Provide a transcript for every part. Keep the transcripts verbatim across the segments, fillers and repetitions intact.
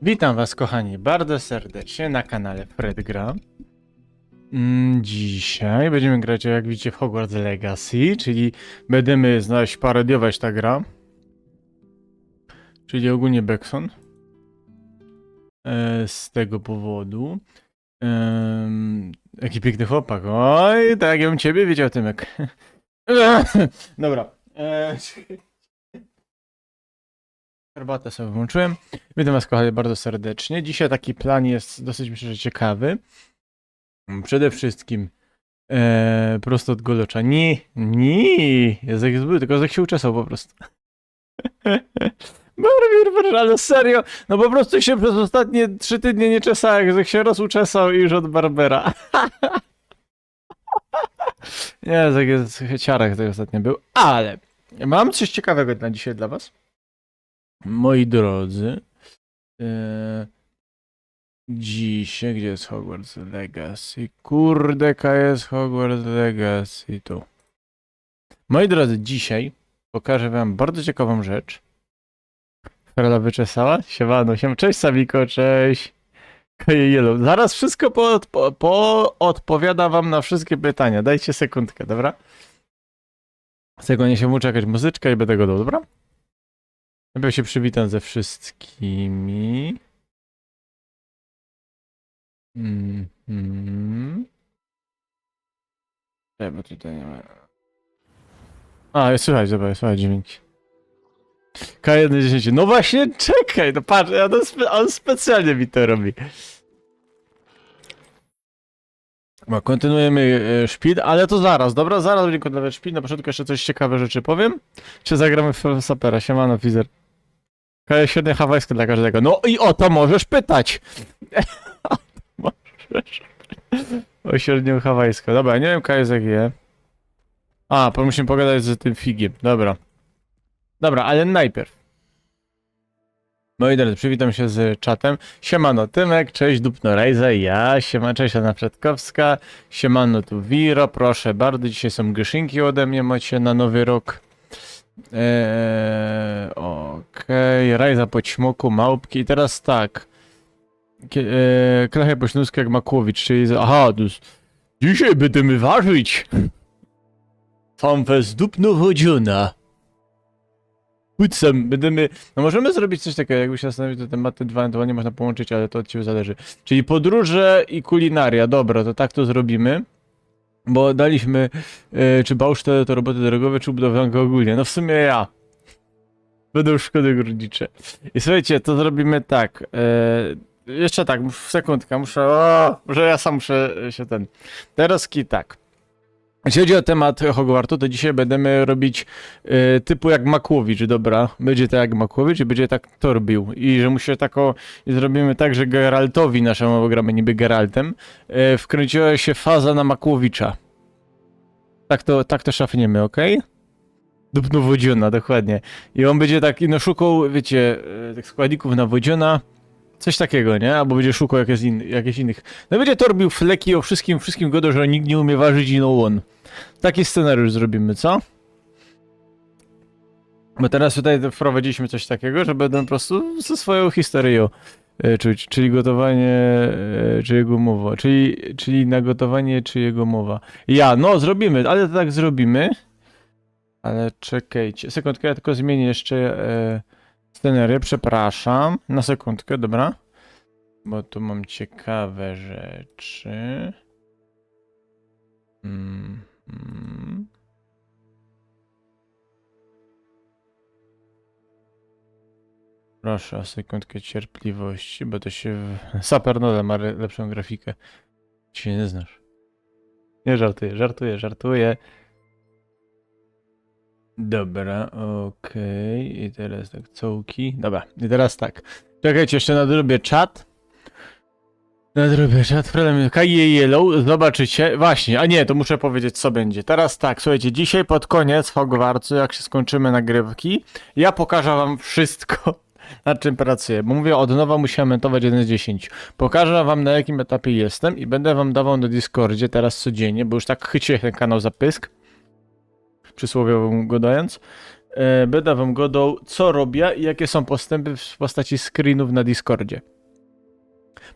Witam was, kochani, bardzo serdecznie na kanale Fred Gra. Mm, Dzisiaj będziemy grać, jak widzicie, w Hogwarts Legacy, czyli będziemy znać parodiować ta gra. Czyli ogólnie Bexon. E, z tego powodu. Em, jaki piękny chłopak. Oj, tak jakbym ciebie widział, Tymek. Dobra. E, Herbatę sobie włączyłem. Witam was, kochani, bardzo serdecznie. Dzisiaj taki plan jest dosyć, myślę, że ciekawy. Przede wszystkim e, prosto od Golocza. Nie, nie, Jezek jest zły, tylko Jezek się uczesał po prostu. Barbier, ale serio, no po prostu się przez ostatnie trzy tygodnie nie czesałem, Jezek się raz uczesał i już od Barbera. Nie, Jezek jest ciarek, to ostatnio był, ale mam coś ciekawego na dzisiaj dla was. Moi drodzy, e, dzisiaj, gdzie jest Hogwarts Legacy? Kurde, ka jest Hogwarts Legacy tu. Moi drodzy, dzisiaj pokażę wam bardzo ciekawą rzecz. Fela wyczesała? Siemano, siem, cześć Samiko, cześć. Kaje Yellow. Zaraz wszystko po, po, po odpowiada wam na wszystkie pytania. Dajcie sekundkę, dobra? Sekundnie się muszę jakaś muzyczka i będę gadał, dobra? Najpierw się przywitam ze wszystkimi. Mhm. Czekaj, bo tutaj nie ma. A, jest słychać, dobra, jest słychać, dzięki. K jeden dziesięć. No właśnie, czekaj, no patrz, ja to spe on specjalnie mi to robi. Bo kontynuujemy e, szpil, ale to zaraz, dobra? Zaraz będzie kontynuować szpil, na początku jeszcze coś ciekawe rzeczy powiem. Czy zagramy w Sapera? Siemano, Fizer. K jest świetnie hawajskie dla każdego. No i o to możesz pytać! Możesz. O średnią hawajską. Dobra, nie wiem, K jest jak je. A, bo musimy pogadać z tym figiem. Dobra. Dobra, ale najpierw. Moi drodzy, przywitam się z czatem. Siemano Tymek, cześć Dupno Rajza, ja, siema, cześć Anna Przedkowska, siemano tu Wiro, proszę bardzo, dzisiaj są gyszynki ode mnie, macie na nowy rok. Eee, okej, Rajza po ćmoku, małpki i teraz tak. Kie- Eee, klachę po śląsku jak Makłowicz, czyli... z- Aha, to jest... Dzisiaj będziemy ważyć. Fanfest Dupno Wodziona. Płycem, będziemy... No możemy zrobić coś takiego, jakby się zastanowić, te tematy dwa ewentualnie można połączyć, ale to od ciebie zależy. Czyli podróże i kulinaria, dobra, to tak to zrobimy. Bo daliśmy, e, czy bałszcze to roboty drogowe, czy ubudowanka ogólnie. No w sumie ja. Będą szkody górnicze. I słuchajcie, to zrobimy tak. E, jeszcze tak, w sekundkę, muszę, o, że ja sam muszę się ten... Teraz ki tak. Jeśli chodzi o temat Hogwartu, to dzisiaj będziemy robić e, typu jak Makłowicz, dobra? Będzie tak jak Makłowicz i będzie tak torbił. I że mu się tako... I zrobimy tak, że Geraltowi, naszemu, bo gramy niby Geraltem, e, wkręciła się faza na Makłowicza. Tak to, tak to szafniemy, okej? Dupno Wodziona, dokładnie. I on będzie tak, no, szukał, wiecie, e, tych składników na Wodziona, coś takiego, nie? Albo będzie szukał jakieś, in, jakichś innych. No, będzie torbił fleki, o wszystkim, wszystkim godał, że nikt nie umie ważyć, ino on. Taki scenariusz zrobimy, co? Bo teraz tutaj wprowadziliśmy coś takiego, że będą po prostu ze swoją historią e, czuć, czyli gotowanie, e, czy jego mowa, czyli, czyli na gotowanie, czy jego mowa. Ja, no, zrobimy, ale to tak zrobimy. Ale czekajcie, sekundkę, ja tylko zmienię jeszcze e, scenerię, przepraszam. Na sekundkę, dobra. Bo tu mam ciekawe rzeczy. Mhm. Proszę o sekundkę cierpliwości, bo to się... W... Sapernode ma re- lepszą grafikę. Ci się nie znasz. Nie żartuję, żartuję, żartuję. Dobra, okej. I teraz tak, cołki. Dobra, i teraz tak. Czekajcie, jeszcze nadrobię czat. Nadrobię czat, problem K J Yellow, zobaczycie. Właśnie, a nie, to muszę powiedzieć, co będzie. Teraz tak, słuchajcie, dzisiaj pod koniec Hogwartu, jak się skończymy nagrywki, ja pokażę wam wszystko, nad czym pracuję. Bo mówię, od nowa musiałem montować jeden z dziesięciu. Pokażę wam, na jakim etapie jestem i będę wam dawał na Discordzie teraz codziennie, bo już tak chyciłem ten kanał za pysk, przysłowiowo gadając. E, będę wam gadał, co robię i jakie są postępy w postaci screenów na Discordzie.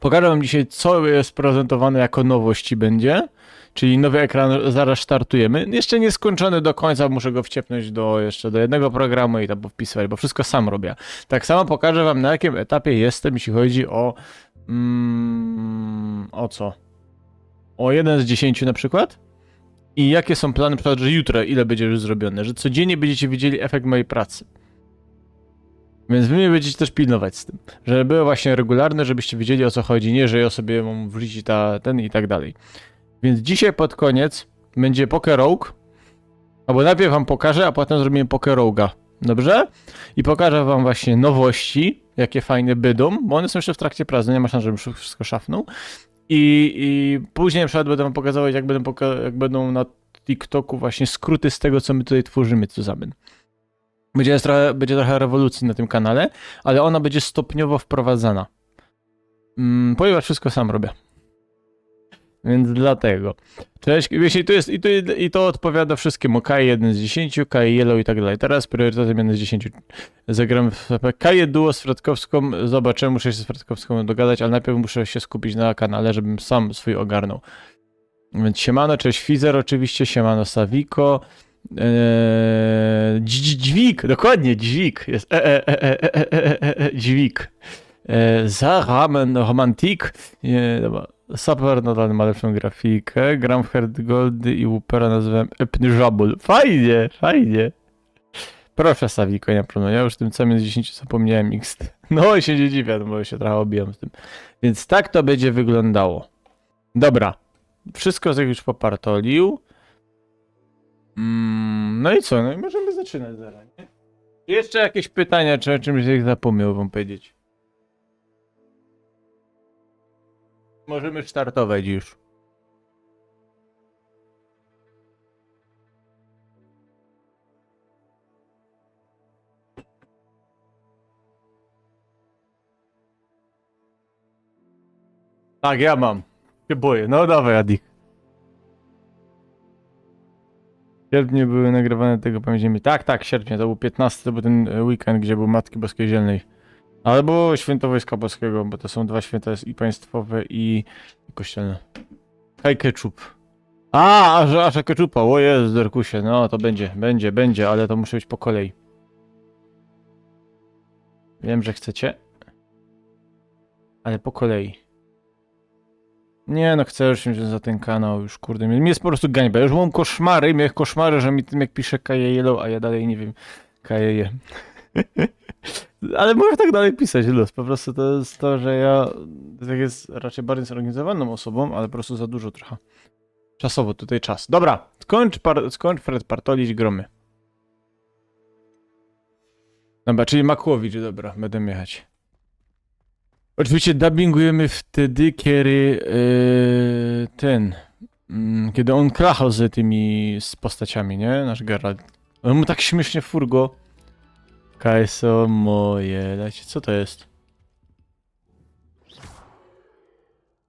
Pokażę wam dzisiej, co jest prezentowane jako nowość i będzie. Czyli nowy ekran zaraz startujemy. Jeszcze nie skończony do końca, muszę go wciepnąć do, jeszcze do jednego programu i tam wpisywać, bo wszystko sam robię. Tak samo pokażę wam, na jakim etapie jestem, jeśli chodzi o... Mm, o co? O jeden z dziesięciu na przykład. I jakie są plany, na przykład, że jutro ile będzie już zrobione, że codziennie będziecie widzieli efekt mojej pracy. Więc wy mnie będziecie też pilnować z tym, żeby były właśnie regularne, żebyście wiedzieli, o co chodzi, nie, że ja sobie mam wrzucić ta, ten i tak dalej. Więc dzisiaj pod koniec będzie Poke Rogue, albo najpierw wam pokażę, a potem zrobimy Poke Rogue'a. Dobrze? I pokażę wam właśnie nowości, jakie fajne bydą, bo one są jeszcze w trakcie pracy, nie ma szans, żebym wszystko szafnął. I, i później na przykład będę wam pokazywać, jak, będą poka- jak będą na TikToku właśnie skróty z tego, co my tutaj tworzymy, co za... Będzie, trochę, będzie trochę rewolucji na tym kanale, ale ona będzie stopniowo wprowadzana. Mm, ponieważ wszystko sam robię. Więc dlatego. Cześć, jeśli to jest, i to, i to odpowiada wszystkiemu. K jeden z dziesięciu, K Yellow i tak dalej. Teraz priorytetem jeden z dziesięciu. Zagram w K J Duo z Fredkowską. Zobaczę, muszę się z Fredkowską dogadać, ale najpierw muszę się skupić na kanale, żebym sam swój ogarnął. Więc siemano, cześć Fizer oczywiście, siemano Sawiko. Eee, dź- dź- dźwig, dokładnie, dźwig. Jest e, e, e, e, e, e, e, e, dźwig. E, za ramen romantik. Nie, dobra. Saper nadal ma lepszą grafikę. Gram w Herd Goldy i Woopera nazywam Epny Żabol. Fajnie, fajnie. Proszę Sawiko, nie problem. Ja już tym całym z dziesięciu zapomniałem X. No i się nie dziwię, bo się trochę obijam z tym. Więc tak to będzie wyglądało. Dobra. Wszystko jak już popartolił. Mm, no i co? No i możemy zaczynać zaraz, nie? Jeszcze jakieś pytania, czy o czymś ich zapomniał wam powiedzieć? Możemy startować już. Tak, ja mam. Się boję. No dawaj, Adik. W sierpniu były nagrywane tego pamięci. Tak, tak, w sierpniu. To był piętnasty, to był ten e, weekend, gdzie był Matki Boskiej Zielnej. Albo Święto Wojska Polskiego, bo to są dwa święta, jest i państwowe, i kościelne. Hej, ketchup. A, aż, aż ketchupa. O Jezu, Derkusie. No, to będzie, będzie, będzie, ale to musi być po kolei. Wiem, że chcecie. Ale po kolei. Nie no, chcę już mieć za ten kanał, już kurde, mnie, mnie jest po prostu gańba. Już mam koszmary, miałem koszmary, że mi tym jak pisze K J Yellow, a ja dalej nie wiem. K J. Ale mogę tak dalej pisać, luz. Po prostu to jest to, że ja tak jest raczej bardziej zorganizowaną osobą, ale po prostu za dużo trochę. Czasowo tutaj czas. Dobra, skończ, par, skończ Fred partolić, gromy. Dobra, czyli Makłowicz, dobra, będę jechać. Oczywiście dubbingujemy wtedy, kiedy e, ten, mm, kiedy on klachał z tymi z postaciami, nie? Nasz Geralt. On mu tak śmiesznie furgo. Kajso moje, lecie, co to jest?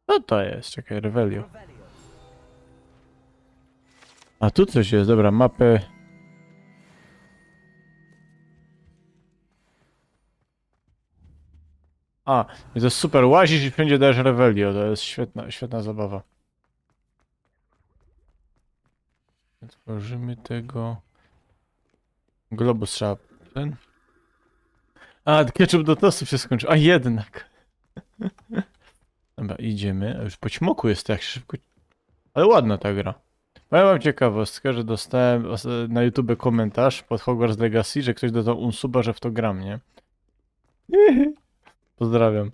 Co to jest? Czekaj, Revelio. A tu coś jest, dobra, mapy. A, i to jest super, łazisz i wszędzie dajesz Revelio, to jest świetna, świetna zabawa. Tworzymy tego. Globus trzeba, ten. A, ketchup do tostów się skończył, a jednak. Dobra, idziemy, a już po ćmoku jest tak szybko. Ale ładna ta gra. Powiem wam ciekawostkę, że dostałem os- na YouTube komentarz pod Hogwarts Legacy, że ktoś dostał unsuba, że w to gram, nie? Pozdrawiam.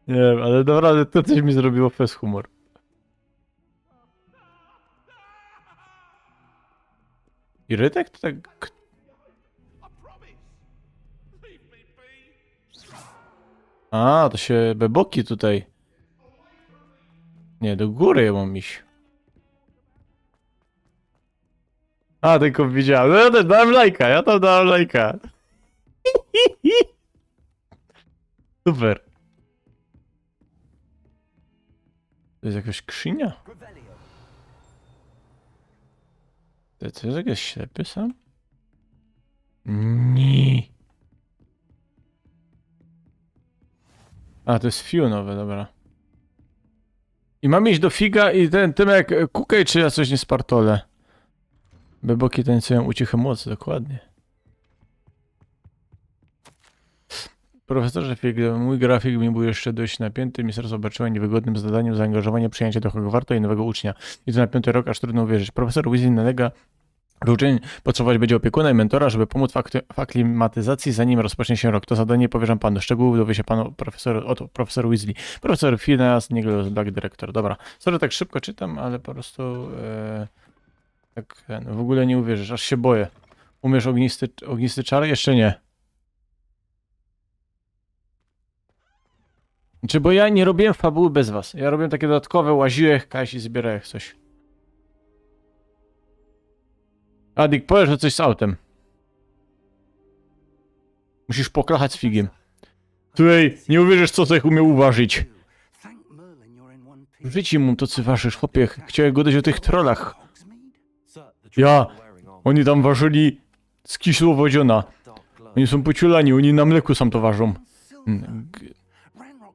Nie wiem, ale naprawdę to coś mi zrobiło fest humor. I Rytek to tak... A, to się beboki tutaj. Nie, do góry ja mam iść. A, tylko widziałem. No ja też dałem lajka, ja tam dałem lajka. Super. To jest jakaś skrzynia? Ty, to jest jakiś ślepy sam? Ni. A, to je Fiunowe, dobra. I mam iś do Figa i tyn, Tymek, kukej, czy jŏ coś niy spartolã. By boki tańcują ucichym mocy, dokładnie. Profesorze Fig, mōj grafik mi bōł jeszcze dość napięty. Ministerstwo obarczyło niewygodnym zadaniem zaangażowanie, przyjęcie do Hogwartu i nowego ucznia. I to na piąty rok, aż trudno uwierzyć. Profesor Weasley nalega, że uczeń potrzebować będzie opiekuna i mentora, żeby pomóc w akty-, w aklimatyzacji, zanim rozpocznie się rok. To zadanie powierzam panu. Szczegółów dowie się panu profesor, oto profesor Weasley. Profesor Phineas Nigel Black, dyrektor. Dobra. Sorry, że tak szybko czytam, ale po prostu, e, tak, ten, w ogóle nie uwierzysz, aż się boję. Umiesz ognisty, ognisty czar? Jeszcze nie. Znaczy, bo ja nie robiłem fabuły bez was. Ja robiłem takie dodatkowe, łaziłem, kajś i zbierałem coś. Adik, powiesz, że coś z autem. Musisz poklachać z Figiem. Słuchaj, nie uwierzysz, co Fig umiał uwarzyć. W życiu mu to, co warzysz, chłopie. Chciałem gadać o tych trollach. Ja, oni tam warzyli z Kisłowodziona. Oni są pociulani, oni na mleku sam to ważą. Mm, g-,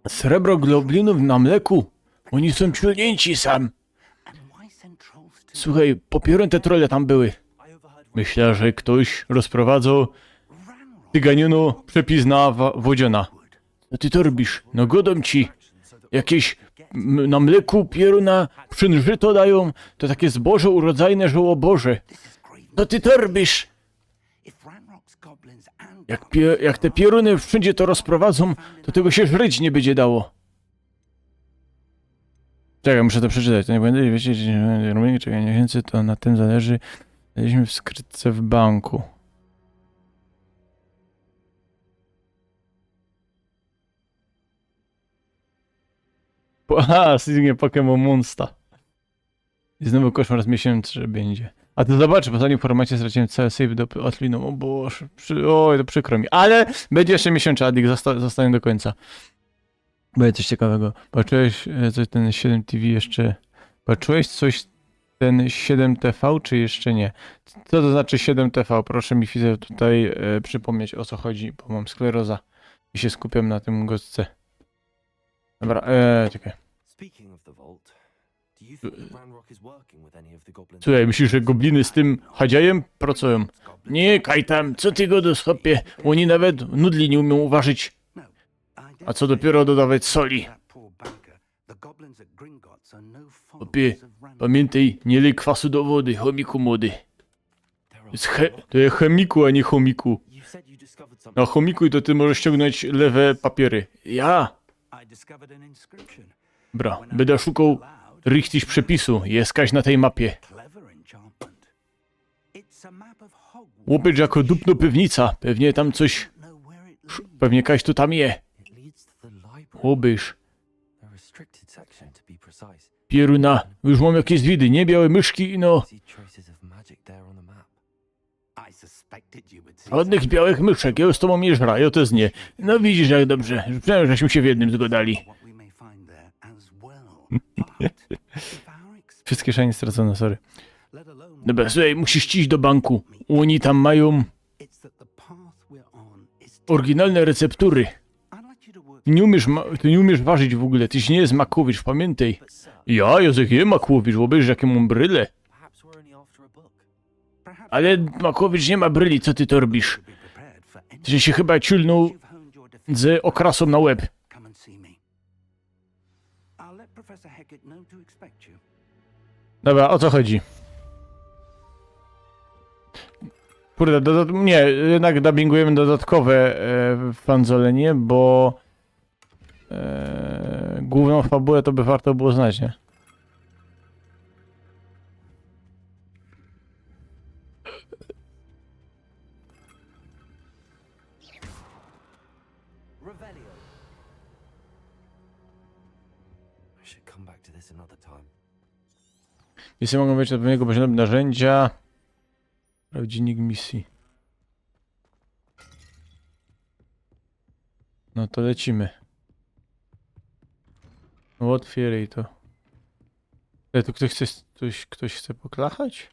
srebro goblinów na mleku? Oni są ciulnięci sam. Słuchaj, po piorun te trolle tam były. Myślę, że ktoś rozprowadzał tyganionu przepis na wa-, wodziona. Co ty to robisz? No godōm ci. Jakieś m-, na mleku pieruna przynżyto dają, to takie zboże urodzajne, że o Boże. Co ty to robisz? Jak pie-, jak te pieruny wszędzie to rozprowadzą, to tego się żryć nie będzie dało. Czekaj, muszę to przeczytać, to nie pamiętam, wiecie, że robienie czegoś miesięcy, to na tym zależy. Jesteśmy w skrytce w banku. Po-, aha, seasonie Pokémon Monsta. I znowu koszmar z miesięcy, że będzie. A to zobaczę, po zanim formacie straciłem cały save do Atliną. O Boże, przy-, oj, to przykro mi. Ale będzie jeszcze miesiączka, Adik, zosta-, zostanie do końca. Będzie coś ciekawego. Patrzyłeś, e, coś ten siedem T V jeszcze? Patrzyłeś coś ten siedem T V, czy jeszcze nie? Co to znaczy siedem T V? Proszę mi, widzę, tutaj, e, przypomnieć, o co chodzi, bo mam skleroza i się skupiam na tym gosce. Dobra, e, czekaj. Speaking of the vault, do you think that Ranrock is working with any of the goblins? Słuchaj, myślisz, że gobliny z tym Hadziajem pracują? Nie, kaj tam, co ty gadasz, chłopie? Oni nawet nudli nie umieją uwarzyć. A co dopiero dodawać soli? Chłopie, pamiętaj, nie lej kwasu do wody, chomiku młody. To jest he-, to jest chemiku, a nie chomiku. Na chomiku to ty możesz ściągnąć lewe papiery. Ja? Bra, będę szukał richtig przepisu. Jest kaś na tej mapie. Chłopie, jako dupno piwnica. Pewnie tam coś, pewnie kaś to tam je. Chłopiesz. Pieruna, już mam jakieś zwidy, nie? Białe myszki, no. Żadnych białych myszek, ja już z tobą nie żra, ja też nie. No widzisz, jak dobrze. Przynajmniej żeśmy się w jednym zgodali. Wszystkie szanie stracone, sorry. Dobra, słuchaj, musisz iść do banku. Oni tam mają oryginalne receptury. Ty nie umiesz ma-, ty nie umiesz warzyć w ogóle, ty się nie jest Makłowicz, pamiętaj. Ja, Józef, nie Makłowicz, obejrzyj, jakie mam bryle. Ale Makłowicz nie ma bryli, co ty to robisz? Ty się chyba ciulnął z okrasą na łeb. Dobra, o co chodzi? Kurde, dodat-, nie, jednak dubbingujemy dodatkowe, e, fanzolenie, bo, e, główną fabułę to by warto było znać, nie? Revelio. I should come back to this another time. Misje mogą być odpowiedniego poziomu narzędzia. Sprawdź dziennik misji. No to lecimy. No otwieraj to. E, tu ktoś chce, ktoś, ktoś chce poklachać?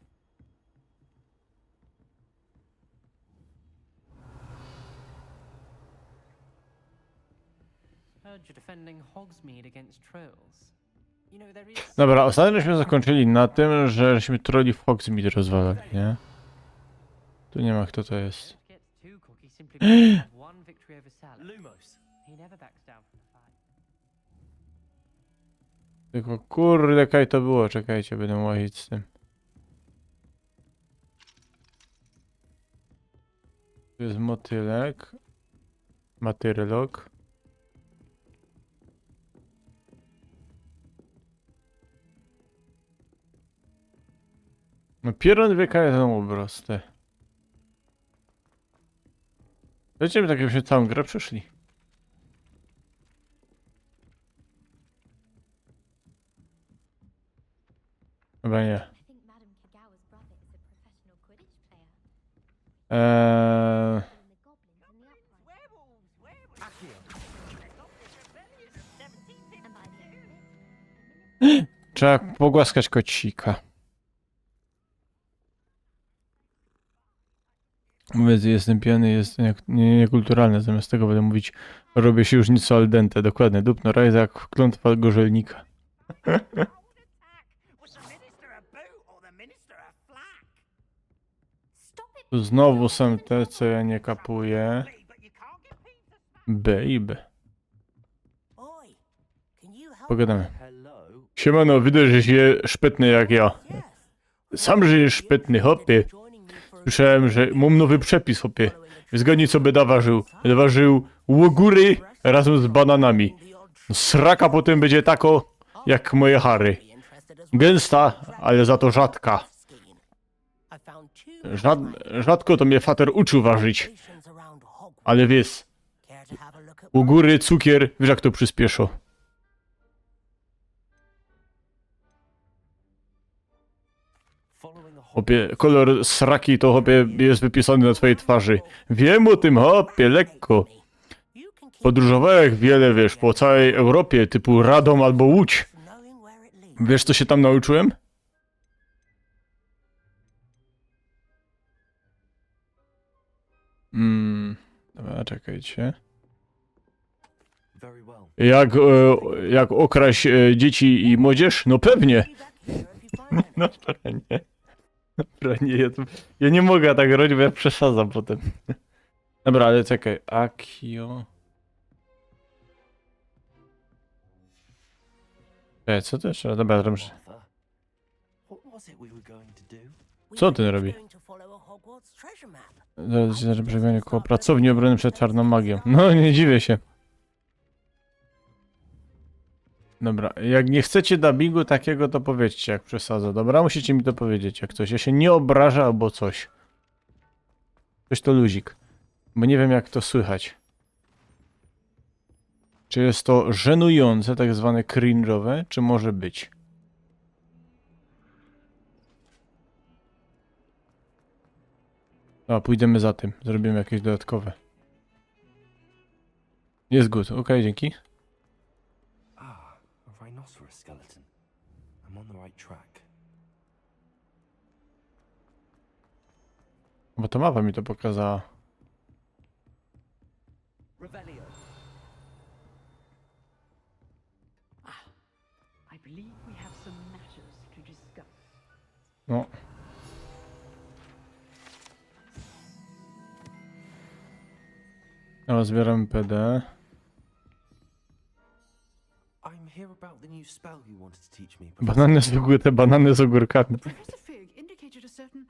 Judge defending Hogsmeade against trolls. You know, there is Dobra, ostatnio żeśmy zakōńczyli na tym, że żeśmy troli w Hogsmeade rozwalali, nie? Tu niy ma, fto to je. Get too cocky simply because of one victory over Salah. Lumos. He never backs down from the fight. Tylko kurde, kaj to było, czekajcie, bydã łazić z tym. Tu je motylek. Matyrylok. No piorōn wie, kaj je tyn ôbrŏz, ty. Wiycie, my tak już całōm grã przeszli. Dobra, niy. I think Madame Kogawa's brother is a professional Quidditch player. Eee, And the goblins in the uprising. And by the end of it, Trzeba pogłaskać kocika. Mówię, że jestem pijany, jest nie, nie, niekulturalne. Zamiast tego bydã mówić, robię się już nieco al dente. Dokładnie, dupno rajza jak klątwa gorzelnika. Bold attack! Was the minister a boot or the minister a flack? Stop it! Tu znowu sōm te, co ja niy kapuję. But you can't get peas to smash. Babe. Oj, can you help? Pogadamy. Hello. Siemano, widzę, że żeś szpetny jak ja. Yes. Sam żeś szpetny, chopie. Słyszałem, że mōm nowy przepis, chopie. Zgadnij, co bydã warziōł. Bydã warziōł ôgōry razym z bananami. Sraka potym bydzie tako, jak moje hary. Gęsta, ale za to rzadka. Rzad, rzadko to mie fater uczōł warzić. Ale wiysz, ôgōry, cukier, wiysz, jak to przispiyszŏ. Following a hot Chopie, kolor sraki to, chopie, je wypisany na twojej twarzy. Wiym ô tym, chopie, lekko. Podrōżowałem wiele, wiysz, po cołkij Europie, typu Radom abo Łōdź. Wiysz, co sie tam nauczōłem? Mm, dobra, czekejcie. Very well. Jak, e, jak okraść e, dzieci i młodzież? No pewnie. No pewnie. Dobra, niy, ja, tu, ja niy mogã tak robić, bo ja przesadzōm potym. Dobra, ale czekej. Accio. E, co to jeszcze? Dobra, to muszę... Martha, what was it we were going to do? Co tyn robi? Going to follow a Hogwarts treasure map. Zaraz się zacznie przebieganie koło pracowni obrony przed czarną magią. No, nie dziwię się. Dobra, jak niy chcecie dubbingu takiego, to powiedzcie, jak przesadzã. Dobra, musicie mi to powiedzieć, jak coś. Ja sie niy ôbrażã abo coś. Coś to luzik. Bo niy wiym, jak to słychać. Czy je to żenujōnce, tak zwane cringe'owe, czy może być? A, pōjdymy za tym. Zrobiymy jakeś dodatkowe. Jest good, okej, dzięki. Ah, a rhinoceros skeleton. I'm on the right track. Bo to mapa mi to pokazała. Revelio. I believe we have some matters to discuss. No. No, zbieram P D. I'm here about the new spell you wanted to teach me. Banany z ogór-, te banany z ogórkami. Professor Fig indicated a certain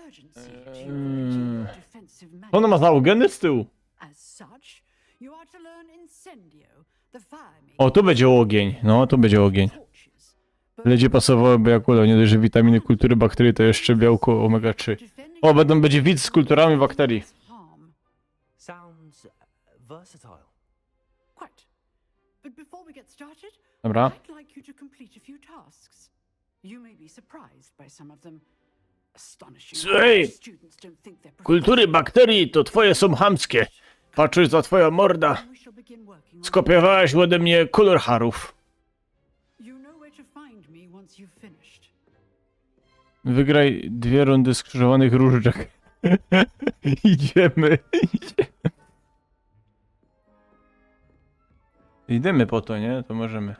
urgency to Eee. your defensive Ono ma magic. Zaugeny z tyłu. As such, you are to learn Incendio, the fire O, tu bydzie ôgień. No, tu bydzie ôgień. torches. Ludzie pasowałyby jak uleo, niy dość, że witaminy, kultury, bakterie, to jeszcze białko omega trzy. O, bydōm, bydzie widz z kulturami bakterii. Harm. Sounds uh, versatile. Quite. But before we get started, Dobra. I'd like you to complete a few tasks. You may be surprised by some of them. Astonishing. Słuchaj, Students don't think they're kultury bakterii to twoje sōm chamskie. Patrzysz za twoja morda. We shall begin working on Skopiowałaś ôde mie kolor harōw. You know where to find me once you've finished. Wygraj dwie rundy skrzyżowanych różdżek. Idziemy. Idziemy po to, nie? To możemy.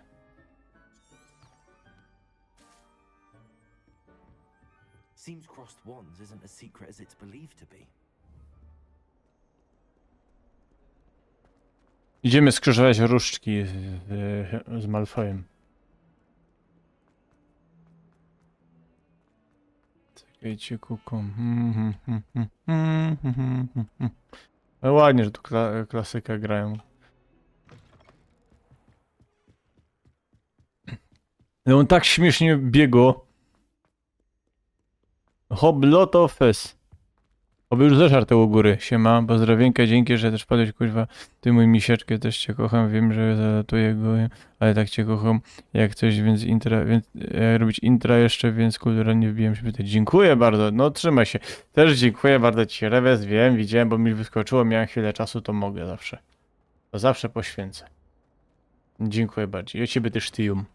Seems crossed wands isn't as secret as it's believed to be. Idziemy skrzyżować różdżki z, z, z Malfoyem. Czekajcie, kuką. No ładnie, że tu kla klasykę grają. No on tak śmiesznie biegło. Hoblotofes. Oby już zeżarł te u góry. Siema, pozdrowienia, dzięki, że też padłeś, kuźwa. Ty mój misieczkę, też cię kocham, wiem, że zalatuje go, ale tak cię kocham. Jak coś, więc intra, więc e, robić intra jeszcze, więc kulturalnie wbiłem się tutaj. Dziękuję bardzo, no trzymaj się. Też dziękuję bardzo ci, Rewes, wiem, widziałem, bo mi wyskoczyło, miałem chwilę czasu, to mogę zawsze. To zawsze poświęcę. Dziękuję bardzo. I o ciebie też, Tium.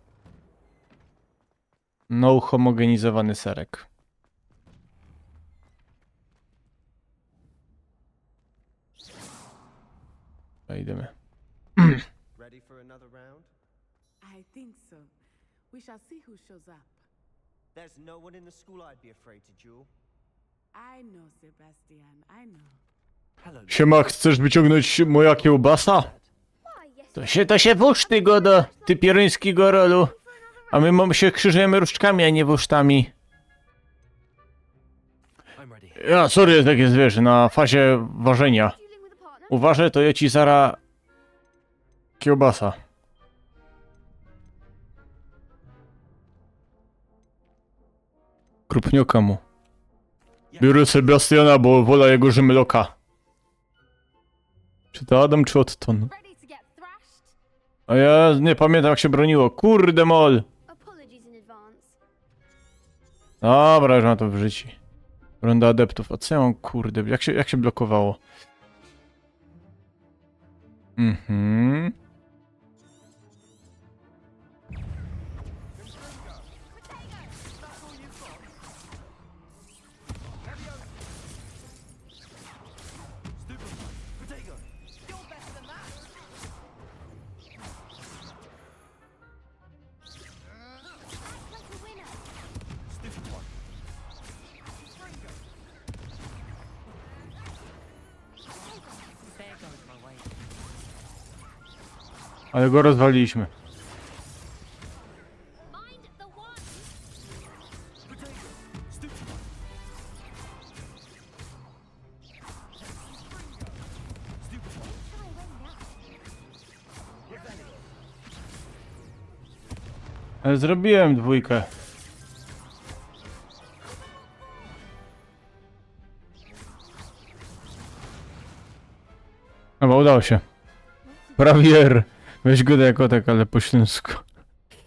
No homogenizowany serek. No idziemy. Ready for another round? I think so. We shall see who shows up. There's no one in the school I'd be afraid to duel. I know, Sebastian. I know. Hello. Siema, chcesz wyciągnąć moja kiełbasa? To się, to się wuszty gada, ty pieruński gorolu. A my mam, się krzyżujemy różdżkami, a nie wusztami. I'm ready. Ja, sorry, tak jest, wiesz, na fazie ważenia. Uważaj, to ja ci zara kiełbasa. Krupnioka mu. Biorę Sebastiana, bo wolę jego Rzymloka. Czy to Adam, czy Otton? Ready to get thrashed? A ja nie pamiętam, jak się broniło. Kurde mol. Apologies in advance. Dobra, już mam to w życiu. Runda adeptów. A co ja mam, kurde? Jak się, jak się blokowało? Mhm. Ale go rozwaliliśmy. Mind the wand. Ale zrobiłem dwójkę. Chyba udało się. Prawie. Weź go jako tak, ale po śląsku.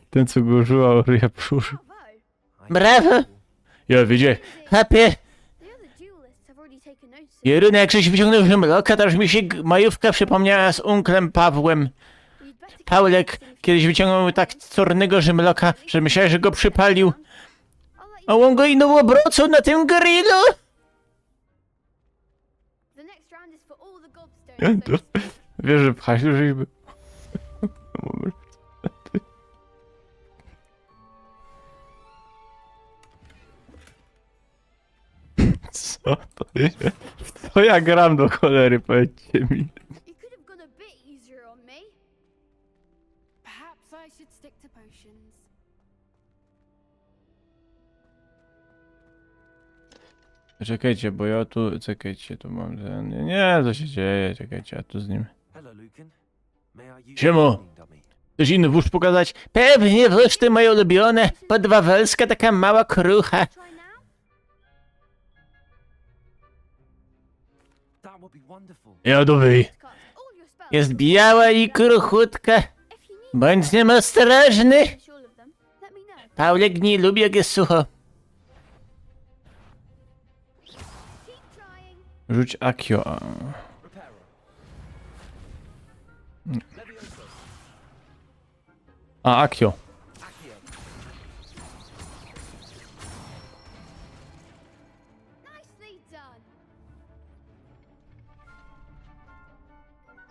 Ten, co go użyła, ja przyłożył. Bravo. Brawo! Ja widzę. Chapie, The other duelists have already taken notice. Jerunek, żeś wyciągnął Rzymloka, to aż mi się g- majówka przypomniała z unklem Pawłem. You'd better Paulek kiedyś wyciągnął tak cornego Rzymloka, że myślałeś, że go przypalił. A on go ino obrocał na tym grillu. The next round is for all the gobstones. Wiesz, że pchasz, żeś był. Co to jest? W co ja gram, do cholery, powiedzcie mi? You could have gone a bit easier on me. Perhaps I should stick to potions. Czekajcie, bo ja tu, czekajcie, tu mam ten, nie, nie, co się dzieje, czekajcie, a tu z nim. Hello, Lucan. May I use Siemo. your cleaning dummy? Coś inny włóż pokazać? Pewnie włóż, ty moje ulubione, podwawelska, taka mała krucha. Try now. That would be wonderful. Jadowy. Cast all your spells. Jest biała i kruchutka. If you need Bądź z nim ostrożny. finish all of them, let me know. Paulek nie lubi, jak jest sucho. Keep trying. Rzuć Accio. A. Reparo. Levioso. A, Accio. Accio. Nicely done.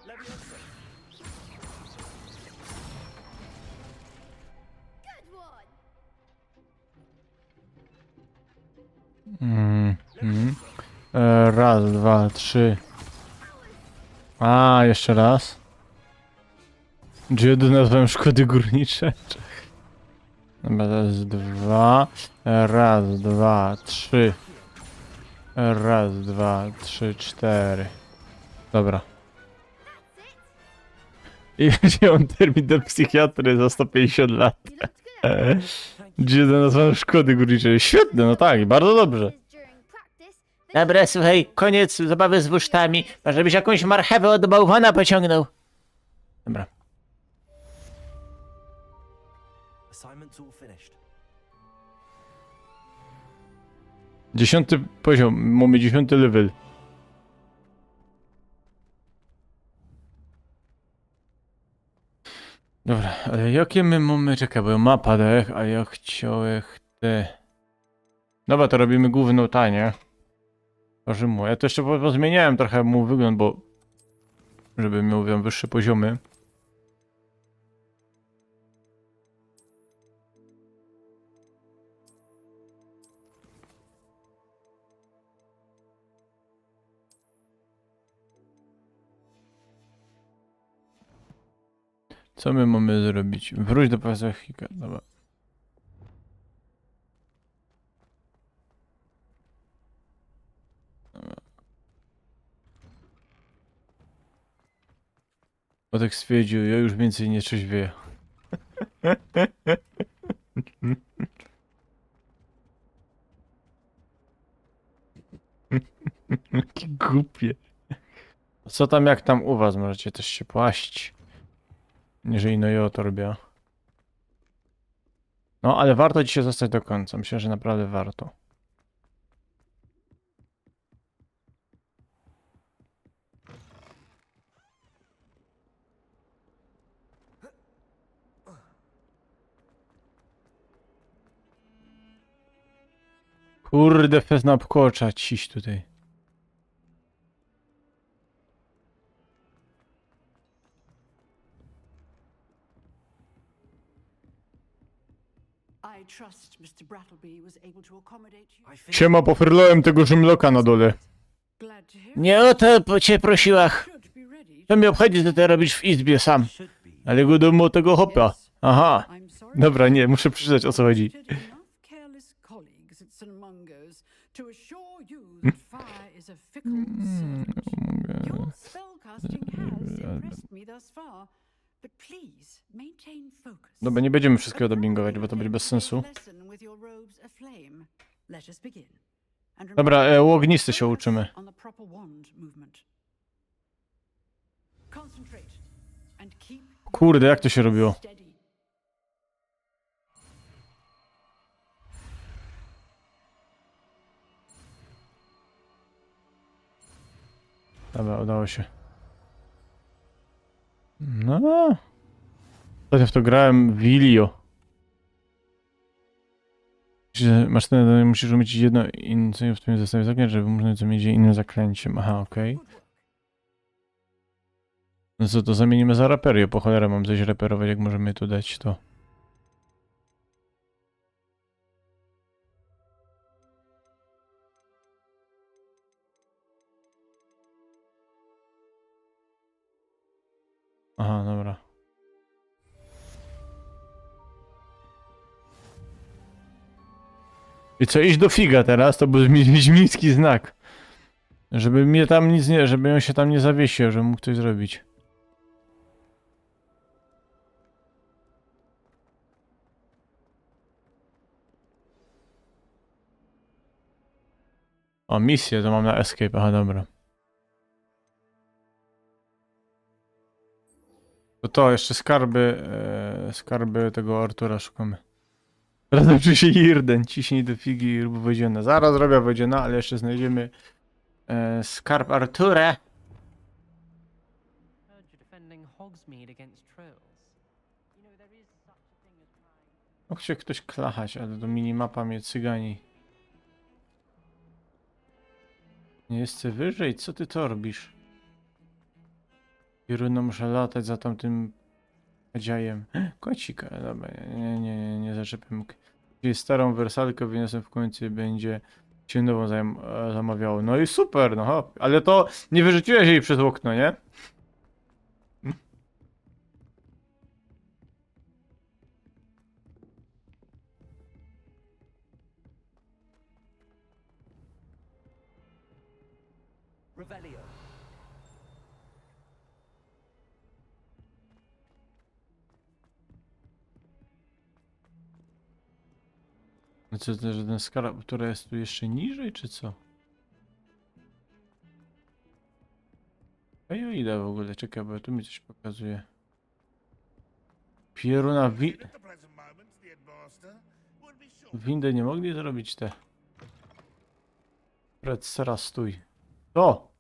Levioso. Mm, mm. E, raz, dwa, trzy. A, jeszcze raz. Gdzie do nas wam szkody górnicze? Dobra, raz, dwa. Raz, dwa, trzy. Raz, dwa, trzy, cztery. Dobra. I wziąłem termin do psychiatry za sto pięćdziesiąt lat. Gdzie do nas wam szkody górnicze? Świetne, no tak, bardzo dobrze. Dobra, słuchaj, koniec zabawy z wusztami. Może byś jakąś marchewę od bałwana pociągnął. Dobra. Assignment's all finished. Dziesiąty poziom, mamy dziesiąty level. Dobra, ale jakie my mamy, czekaj, bo mapa dech, a ja chciałem te... Dobra, to robimy główną tanię. Tworzymy. Ja to jeszcze po- pozmieniałem trochę mu wygląd, bo żeby miał, wiem, wyższe poziomy. Co my mamy zrobić? Wróć do pazurnika. Dobra. Dobra. Otek stwierdził, ja już więcej nie trzeźwieję. Jakie głupie. Co tam, jak tam u was? Możecie też się płaść. Jeżeli no, ja to robię. No, ale warto dzisiaj zostać do końca. Myślę, że naprawdę warto. Kurde, fest na pkocza ciś tutaj. I trust Mister Brattleby was able to accommodate you. Siema, pofyrlowałem tego żymloka na dole. Glad to hear. Nie o to po- cię prosiła. Should be ready. Co mnie obchodzi, co ty robisz w izbie sam? Ale go domu tego chłopa. Aha. I'm sorry. Dobra, nie, muszę przeczytać, o co chodzi. Enough careless colleagues at Saint Mungo's to assure you that fire is a fickle servant. Your spellcasting has impressed me thus far, but please maintain focus. Dobra, nie będziemy wszystkiego dubbingować, bo to będzie bez sensu. Lesson with your robes aflame. Let us begin. And remember, Dobra, e, ognisty się uczymy. On the proper wand movement. Concentrate and keep Kurde, jak to się robiło? Steady. Dobra, udało się. No. Ostatnio w to grałem w Ilio. Że masz ten, musisz umieć jedno inne, w tym zestawie zaklęć, żeby można co mieć innym zaklęciem. Aha, okej. No co, to zamienimy za reperię. Po cholerę mam coś reperować, jak możemy tu dać to. Aha, dobra. I co, iść do figa teraz? To był mi- wiedźmiński znak. Żeby mnie tam nic nie, żeby on się tam nie zawiesił, żeby mógł coś zrobić. O, misję to mam na escape, aha, dobra. To, to jeszcze skarby, e, skarby tego Artura szukamy. Razem czy się Irden, ciśnij do figi i rób wodzianę. Zaraz zrobię wodzianę, ale jeszcze znajdziemy, e, skarb Artura. Heard you're defending Hogsmeade against trolls. Mógł się ktoś klachać, ale to minimapa mnie cygani. Nie jesteś wyżej? Co ty to robisz? Pieruno, muszę latać za tamtym dziajem. Kocik, ale dobra, nie, nie, nie, nie zaczepię. Gdzieś starą wersalkę wyniosę w końcu i będzie Się nową zam- e, zamawiało. No i super, no hop. Ale to nie wyrzuciłeś jej przez okno, nie? Revelio. No co, to, że ten skara, która jest tu jeszcze niżej, czy co? A ja idę w ogóle, czekaj, bo tu mi coś pokazuje. Pieruna wi... Windy nie mogli zrobić te. Fred, teraz stój. To!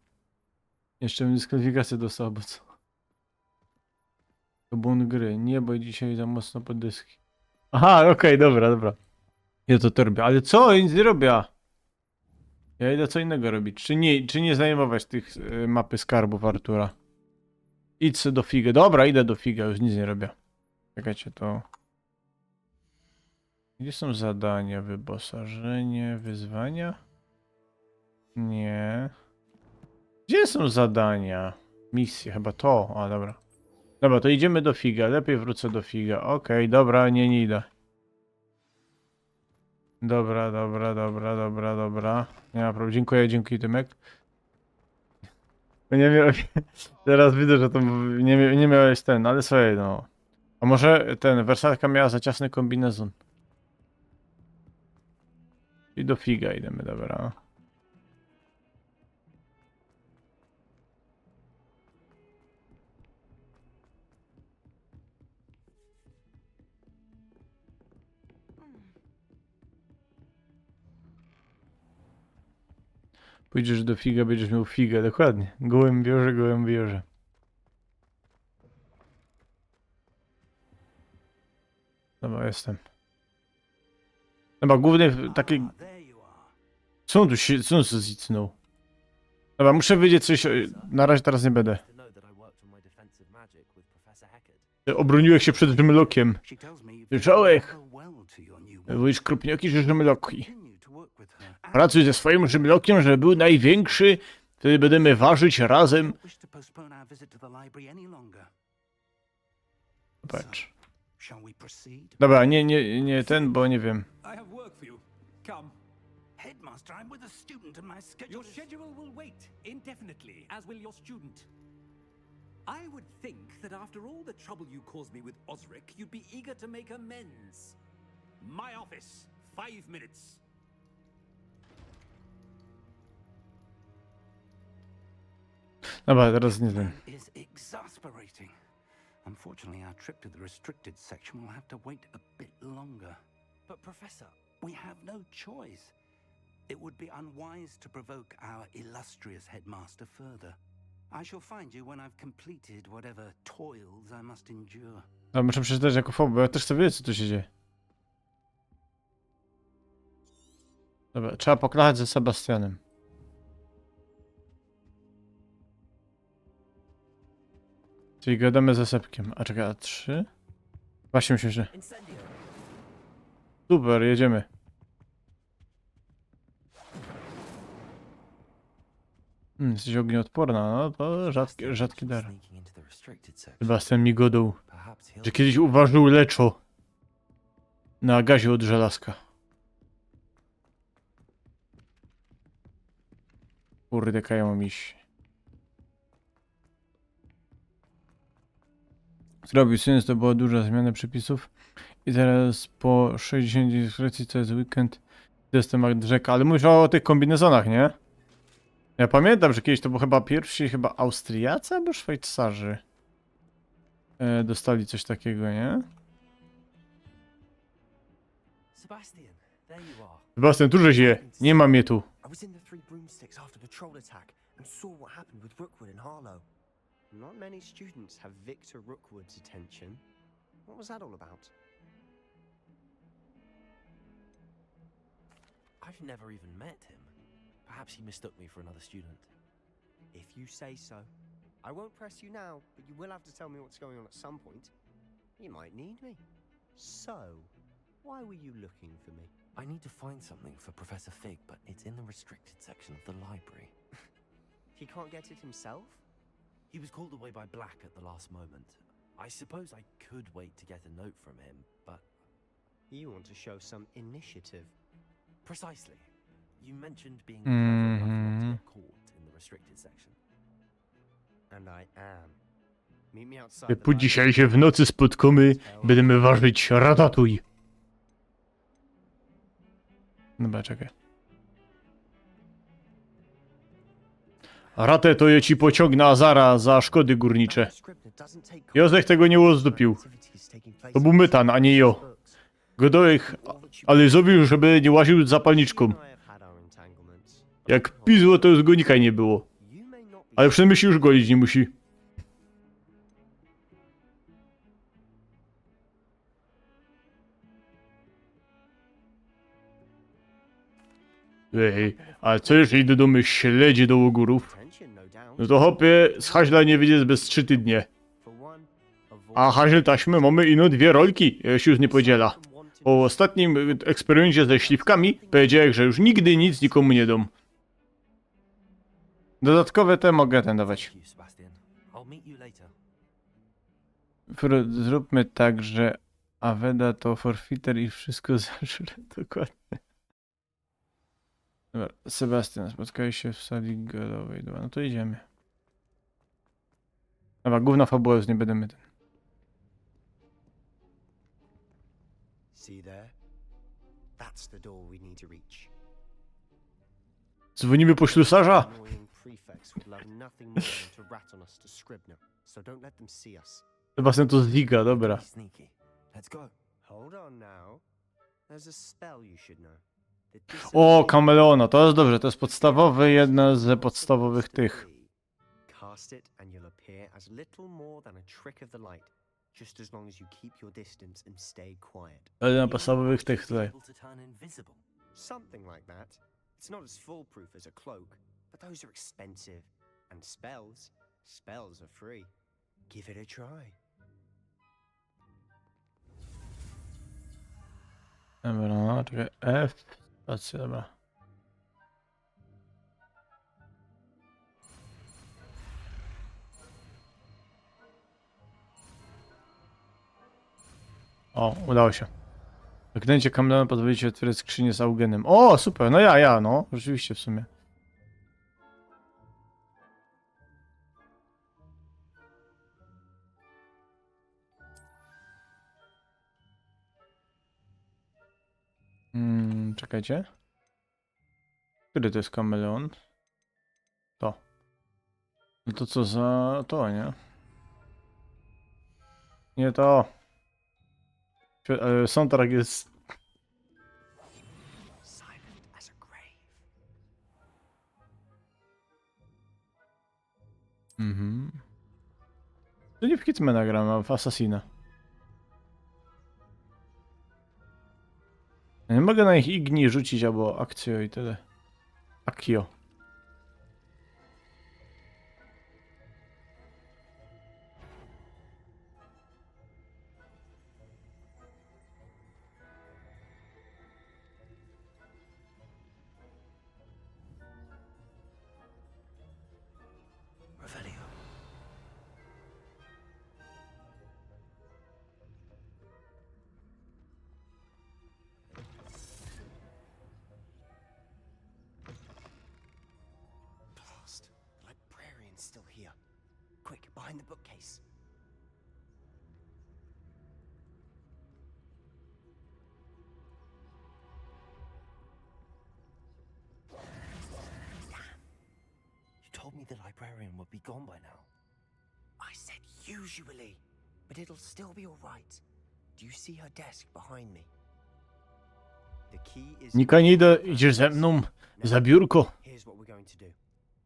Jeszcze bym dyskwalifikację dostał, bo co? To błąd gry. Nie bój dzisiaj za mocno pod dyski. Aha, okej, dobra, dobra. Ja to, to robię. Ale co? Ja nic nie robię. Ja idę co innego robić. Czy nie, czy nie zajmować tych y, mapy skarbów Artura? Idź se do Figę. Dobra, idę do Figę, już nic nie robię. Czekajcie, to... Gdzie są zadania? Wyposażenie, wyzwania? Nie. Gdzie są zadania? Misje, chyba to. A, dobra. Dobra, to idziemy do Figa. Lepiej wrócę do Figa. Okej, dobra, nie, nie idę. Dobra, dobra, dobra, dobra, dobra. Nie ma problemu. Dziękuję, dziękuję, Tymek. Nie miał... Teraz widzę, że to nie, mia- nie miałeś ten, ale słuchaj, no. A może ten, wersatka miała za ciasny kombinezon. I do Figa idziemy, dobra. Pójdziesz do Figa, będziesz miał figę, dokładnie. Gołębiorze, gołębiorze. Dobra, jestem. Dobra, główny w- taki... Ah, there you are. Co on tu się, co on się zicnął? Dobra, muszę wiedzieć coś, e, na razie teraz nie będę. To know that I worked on my defensive magic with Professor Hecat. E, Obroniłeś się przed Rzymlokiem. She tells me you've Słyszałeś? done well to your new work. Byłeś krupnioki, że Rzymloki. Continue to work with her and Pracuj ze swoim Rzymlokiem, żeby był największy, wtedy będziemy ważyć razem. don't wish to postpone our visit to the library any longer. Patrz. Shall we proceed? Dobra, nie, nie, nie ten, bo nie wiem. I have work for you. Come. Headmaster, I'm with a student and my schedule Your is... schedule will wait indefinitely, as will your student. I would think that after all the trouble you caused me with Osric, you'd be eager to make amends. My office. Five minutes. Dobra, teraz nie wiem. Is exasperating. Unfortunately, our trip to the restricted section will have to wait a bit longer. But Professor, We have no choice. It would be unwise to provoke our illustrious headmaster further. I shall find you when I've completed whatever toils I must endure. Ja muszę przeczytać jako fob, bo ja też chcę wiedzieć, co tu się dzieje. Dobra, trzeba poklachać ze Sebastianem. Czyli gadamy ze Sepkiem. A czekaj, a trzy? Właśnie myślę, że... Incendio. Super, jedziemy. Hmm, jesteś ognioodporna, no to rzadki, rzadki dar. Sneaking into the restricted section. Sebastian mi godał, Perhaps he'll że kiedyś uważał leczo na gazie od żelazka. Kurde, kaj ja mam iść. Zrobił sens, to była duża zmiana przepisów. I teraz po sześćdziesiąt dni dyskrecji, co jest weekend, jestem jak rzeka. Ale mówisz o tych kombinezonach, nie? Ja pamiętam, że kiedyś to był chyba pierwsi, chyba Austriacy albo Szwajcarzy e, dostali coś takiego, nie? Sebastian, there you are. Sebastian, tu żeś je. Nie ma mnie tu. I was in the Three Broomsticks after the troll attack and saw what happened with Rookwood and Harlow. Not many students have Victor Rookwood's attention. What was that all about? I've never even met him. Perhaps he mistook me for another student. If you say so. I won't press you now, but you will have to tell me what's going on at some point. You might need me. So, why were you looking for me? I need to find something for Professor Fig, but it's in the restricted section of the library. He can't get it himself? He was called away by Black at the last moment. I suppose I could wait to get a note from him, but You want to show some initiative. Precisely. You mentioned being clever enough not to Mhm. get caught in the restricted section. And I am. Meet me outside. Że the po library. dzisiejszej w nocy spotkamy, będziemy warzyć ratatouille. Dobra, czekaj. Ratę to je ci pociōngnã zara za szkody gōrnicze. Scribner doesn't take Jozef tego niy ôzdupiōł. activities taking place To bōł Mytan, a niy jo. Gŏdōłech, ale zrobiōł, żeby niy łaziōł z zapalniczkōm. You and I have had our entanglements. Jak pizło, to już go nikaj niy było. You may not be Ale przinajmnij sie już golić niy musi. Ej, a co jeśli dodōmy śledzie do ôgōrōw? Attention, no doubt. No to, chopie, z haźla niy wyjdziesz bez trzi tydnie. For one, avoid A haźel taśmy mōmy ino dwie rolki, jeśli już niy podziela. Po ôstatnim eksperymyncie ze śliwkami powiedziołech, że już nigdy nic nikōmu niy dōm. Dodatkowe te mogę ten dawać. Thank you, Sebastian. I'll meet you later. Fr- Zróbmy tak, że Aveda to forfeiter i wszystko zażre. Dokładnie. Dobra, Sebastian, spotkałeś się w sali galowej dwa. No to idziemy. Dobra, głōwna fabuła, już niy bydymy ten. See there? That's the door we need to reach. Dzwōnimy po ślusarza? Annoying prefects would love nothing more than to rat on us to Scribner, so don't let them see us. Sebastian to ziga, dobra. Be sneaky. Let's go. Hold on now. There's a spell you should know. The O, Disappear kameleona, to jest dobrze, to jest podstawowy, jedna z podstawowych tych. Cast it and you'll appear as little more than a trick of the light, just as long as you keep your distance and stay quiet. To jedna z podstawowych tych tutaj. Able to turn invisible. Something like that. It's not as foolproof as a cloak, but those are expensive. And spells? Spells are free. Give it a try. Dobra, czekaj, F. Patrzcie, dobra. O, udało się. Dotknięcie kameleona pozwoli ci otwierać skrzynię z augenem. O, super, no ja, ja, no. Rzeczywiście w sumie. Mm, czekajcie. Który to jest kameleon? To. No to co za to, nie? Nie to. Swie- e, Soundtrack jest. Silent as a grave. Mhm. To niy w Hitmana gram, a w Assassina. Ja niy mogę na nich igni rzucić abo akcjo i tyle. Akio. Revelio. Blast. The librarian's still here. Quick, behind the bookcase. You told me the librarian would be gone by now. I said usually, but it'll still be all right. Do you see her desk behind me? The key is Nikaj niy idzie, idziesz ze mnōm za biurko. Here's what we're going to do.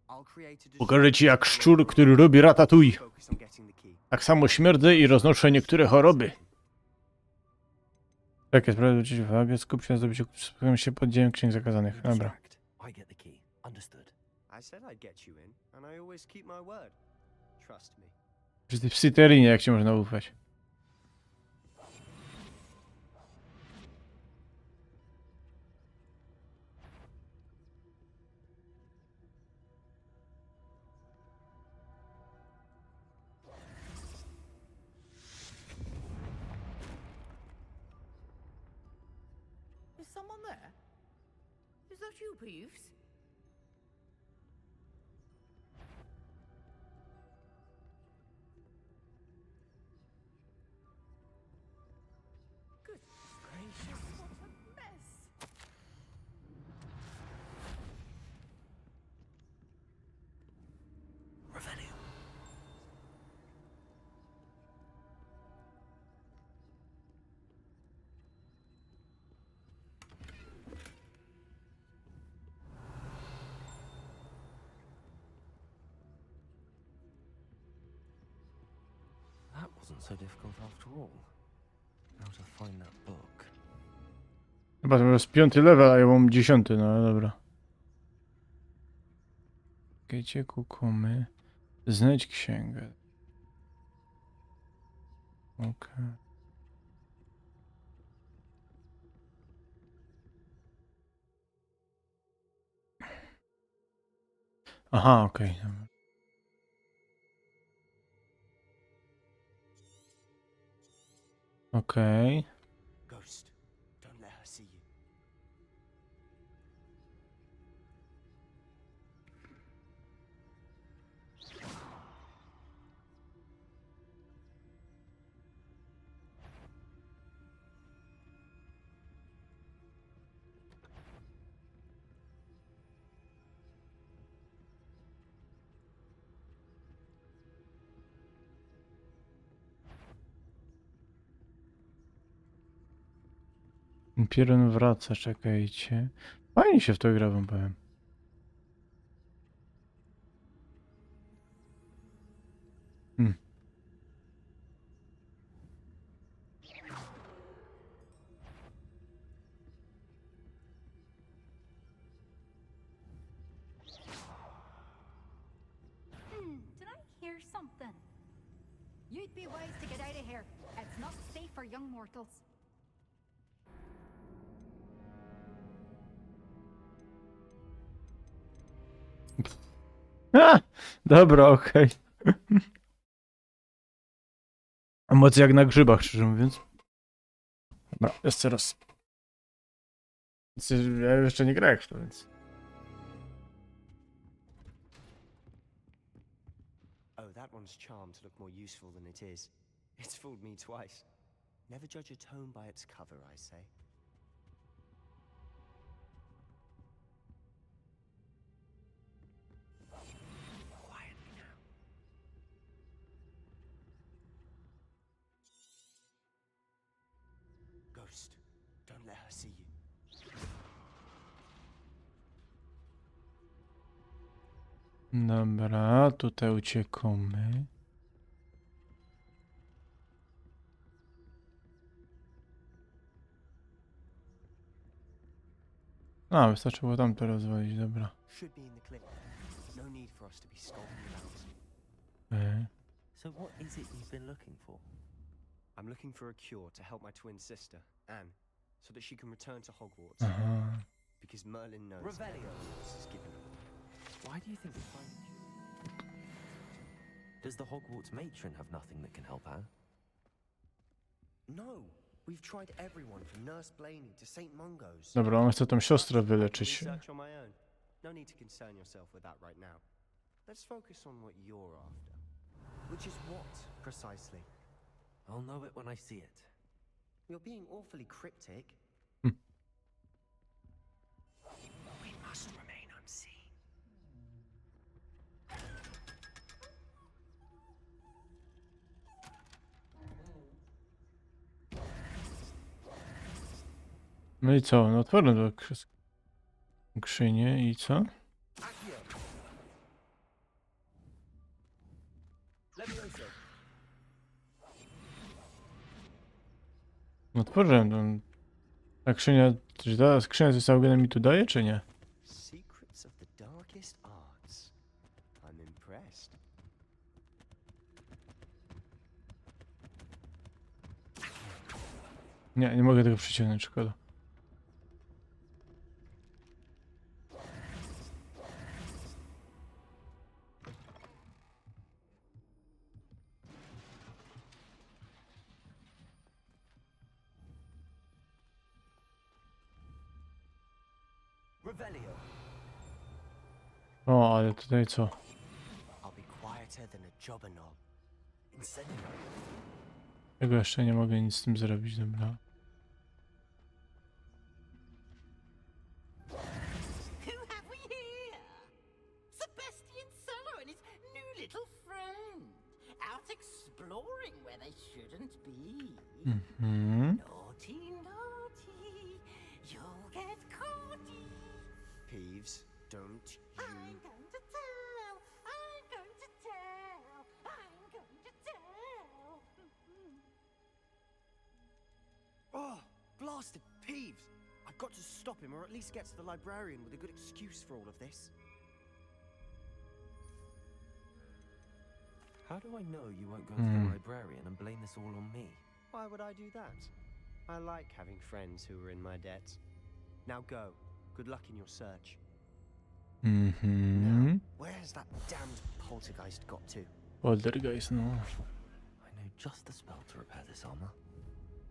I'll create a Pokażę ci jak szczur, który robi ratatouille. Focus on getting the key. Tak samo śmierdzę i roznoszę niektóre choroby. Czekaj, sprawdzę, zwrócić uwagę, skup się na zdobyciu, skupiam się pod dziełem księg zakazanych. Dobra. I get the key. Understood. I said I'd get you in, and I always keep my word. Trust me. Przy tej psy Terinie, jak ci można ufać? On there? Is that you, Peeves? Good gracious, what a mess! Revelio. That wasn't so difficult after all. How to find that book? Chyba to jest piąty level, a ja mam dziesiąty, no ale dobra. Okej, ciekło kumy. Znajdź księgę. Okej. Aha, okej. Dobra. Okej. Ghost, don't let her see you. Pierun wraca, czekajcie. Fajnie się w to gra, wam powiem. Hmm. Hmm, did I hear something? You'd be wise to get out of here. It's not safe for young mortals. A, dobra, okej. Emocje jak na grzybach, szczerze mówiąc. Dobra, jeszcze raz. Znaczy, ja jeszcze nie grałem w to, więc. Oh, that one's charmed to look more useful than it is. It's fooled me twice. Never judge a tome by its cover, I say. Quietly now. Ghost, don't let her see you. Dobra, tutaj uciekamy. A, wystarczyło tamto rozwalić, dobra. Should be in the cliff. No need for us to be skulking about. Okej. So what is it you've been looking for? I'm looking for a cure to help my twin sister, Anne, so that she can return to Hogwarts. Aha. Because Merlin knows Revelio. This is given away. Why do you think we're finding you? Does the Hogwarts matron have nothing that can help her? No. We've tried everyone from Nurse Blainey to Saint Mungo's. Dobra, on chce tę siostrę wyleczyć. Research on my own. No need to concern yourself with that right now. Let's focus on what you're after. Which is what, precisely? I'll know it when I see it. You're being awfully cryptic. Hmm. We must remain unseen. No i co? No otworzyłem to krzes-, skrzynię i co? No otworzyłem ten. Ta skrzynia, czy ta skrzynia z całego mi tu daje, czy nie? Secrets of the darkest arts. I'm impressed. Nie, nie mogę tego przyciągnąć, szkoda. Revelio. O, ale tutaj co? I'll be quieter than a jobbernoll. Incendio. Tego jeszcze nie mogę nic z tym zrobić, dobra. Who have we here? Sebastian Sallow and his new little friend. Out exploring where they shouldn't be. Mhm. Naughty, naughty. You'll get caughty. Peeves, don't you? I'm going to tell. I'm going to tell. I'm going to tell. Oh, blasted Peeves! I've got to stop him, or at least get to the librarian with a good excuse for all of this. How do I know you won't go to Hmm. the librarian and blame this all on me? Why would I do that? I like having friends who are in my debt. Now go. Good luck in your search. Mhm. Where has that damned poltergeist got to? Poltergeist, no. I know just the spell to repair this armor.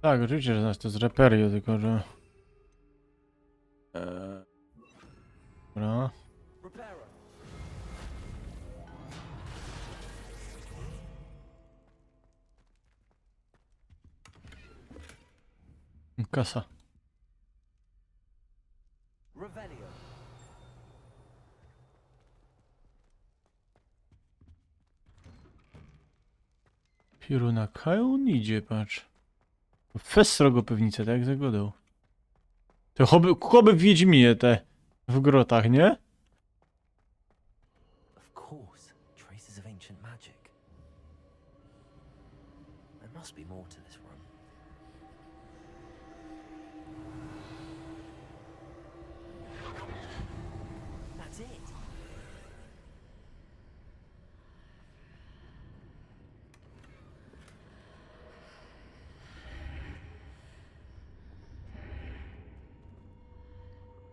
Tak, oczywiście, że znasz to z Reperio, tylko że... Eee... Dobra. Reparo. Kasa. Revelio. Pieruna Kajon idzie, patrz. Fest srogo pewnice, tak jak zagodał. To choby, choby w Wiedźminie te w grotach, nie? Of course, traces of ancient magic. There must be more to this run. That's it.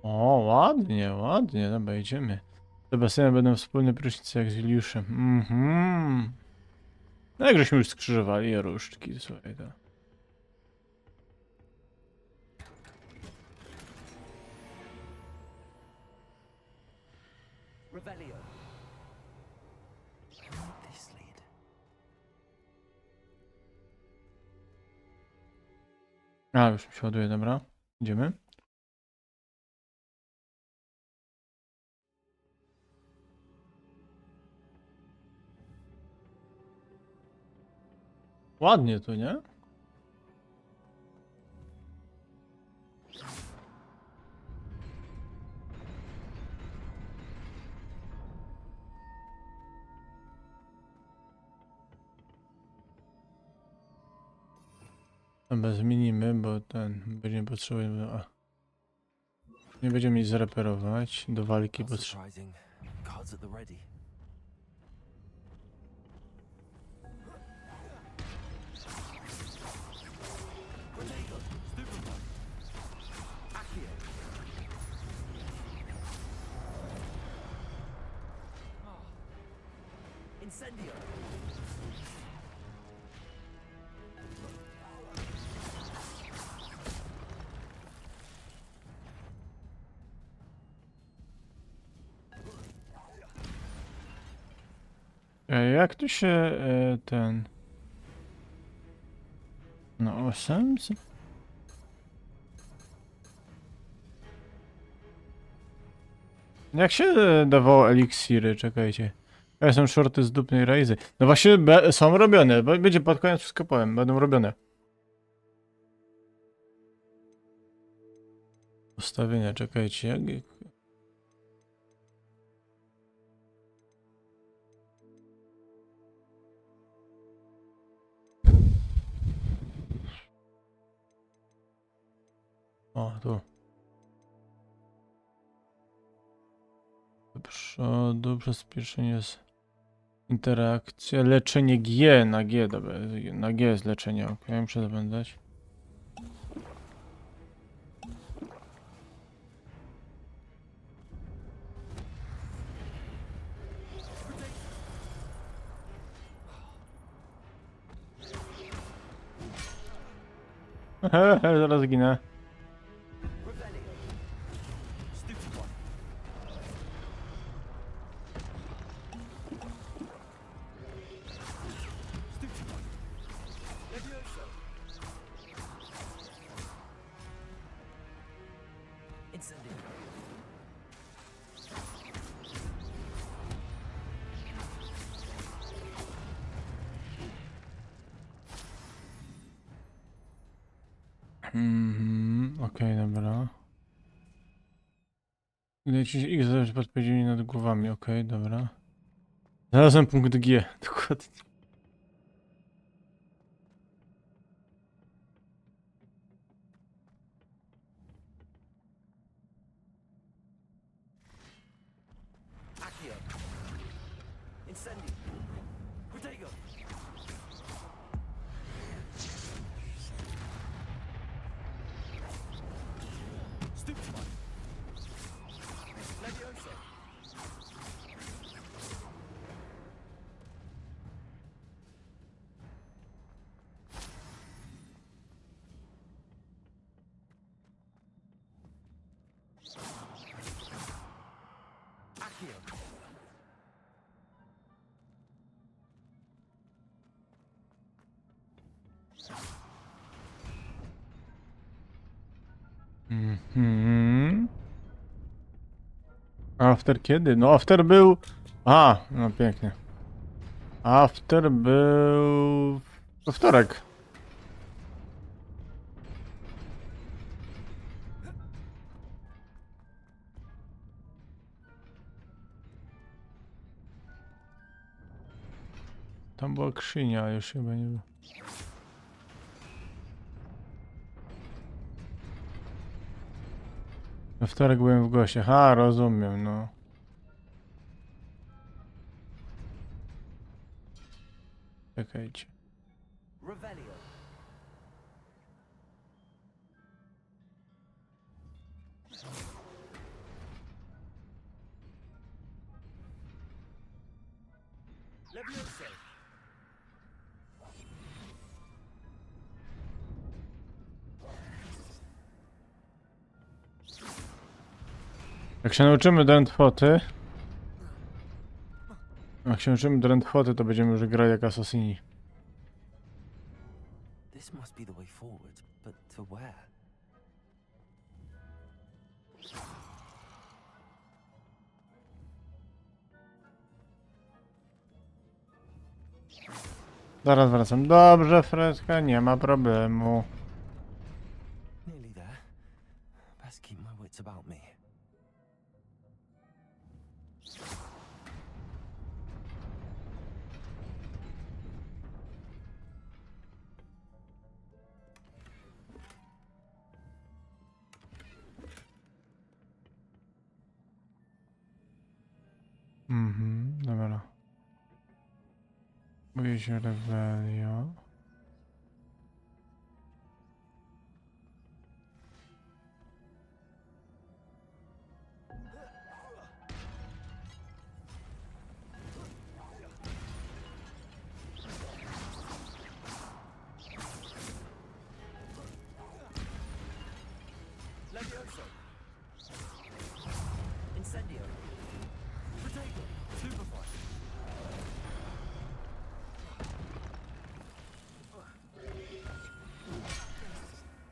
O, ładnie, ładnie, dobra, idziemy. Sebastian, będą wspólne prysznice jak z Juliuszem. Mhm. No jak żeśmy już skrzyżowali różdżki, słuchaj to. Revelio. This lead. A, już mi się ładuje, dobra. Idziemy. Ładnie tu, nie? Dobra, zmienimy, bo ten będzie potrzebny. A. Nie będziemy nic zreperować. Do walki Not potrzebny. Surprising. Guards at the ready. Grenade. Stupefy. Accio. Incendio. E, jak tu się e, ten. No, osiem? Jak się e, dawało eliksiry? Czekajcie. Ja jestem shorty z dupnej rajzy. No właśnie, be, są robione, bo będzie pod koniec wszystko powiem, będą robione. Ustawienia, czekajcie, jak... O, tu. Do przodu, przyspieszenie jest interakcja, leczenie G, na G, dobra, na G jest leczenie, okej, muszę zapamiętać. Zaraz ginę. Revelio. Stupefy. Mhm, okej, dobra. Lecisz X zawsze podpowiedzi nad głowami, okej, dobra. Znalazłem punkt G, dokładnie. Accio. Incendio. Protego. Stupefy. Levioso. Accio. Mhm. After kiedy? No after był... A, no pięknie. After był... We wtorek. Tam była skrzynia, a już chyba nie było. We wtorek byłem w gościach. A, rozumiem, no. Czekajcie. Revelio. Levioso. Jak się nauczymy drętwoty... Jak się nauczymy drętwoty, to będziemy już grali jak asasini. This must be the way forward, but to where? Zaraz wracam. Dobrze, Fredka, nie ma problemu. Nearly there. Best keep my wits about me. Mhm, dobra. Boję się Revelio. Levioso. Incendio. Protego. Stupefy.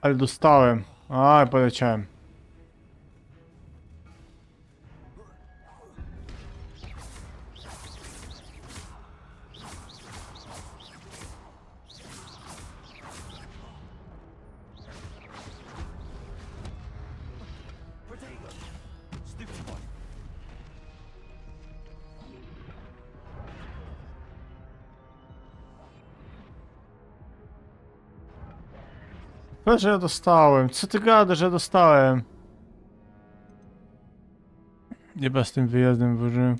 Ale dostałem. A, poleciałem. Patrz, że ja dostałem. Co ty gadasz, że dostałem? Nie bez tym wyjazdem włożyłem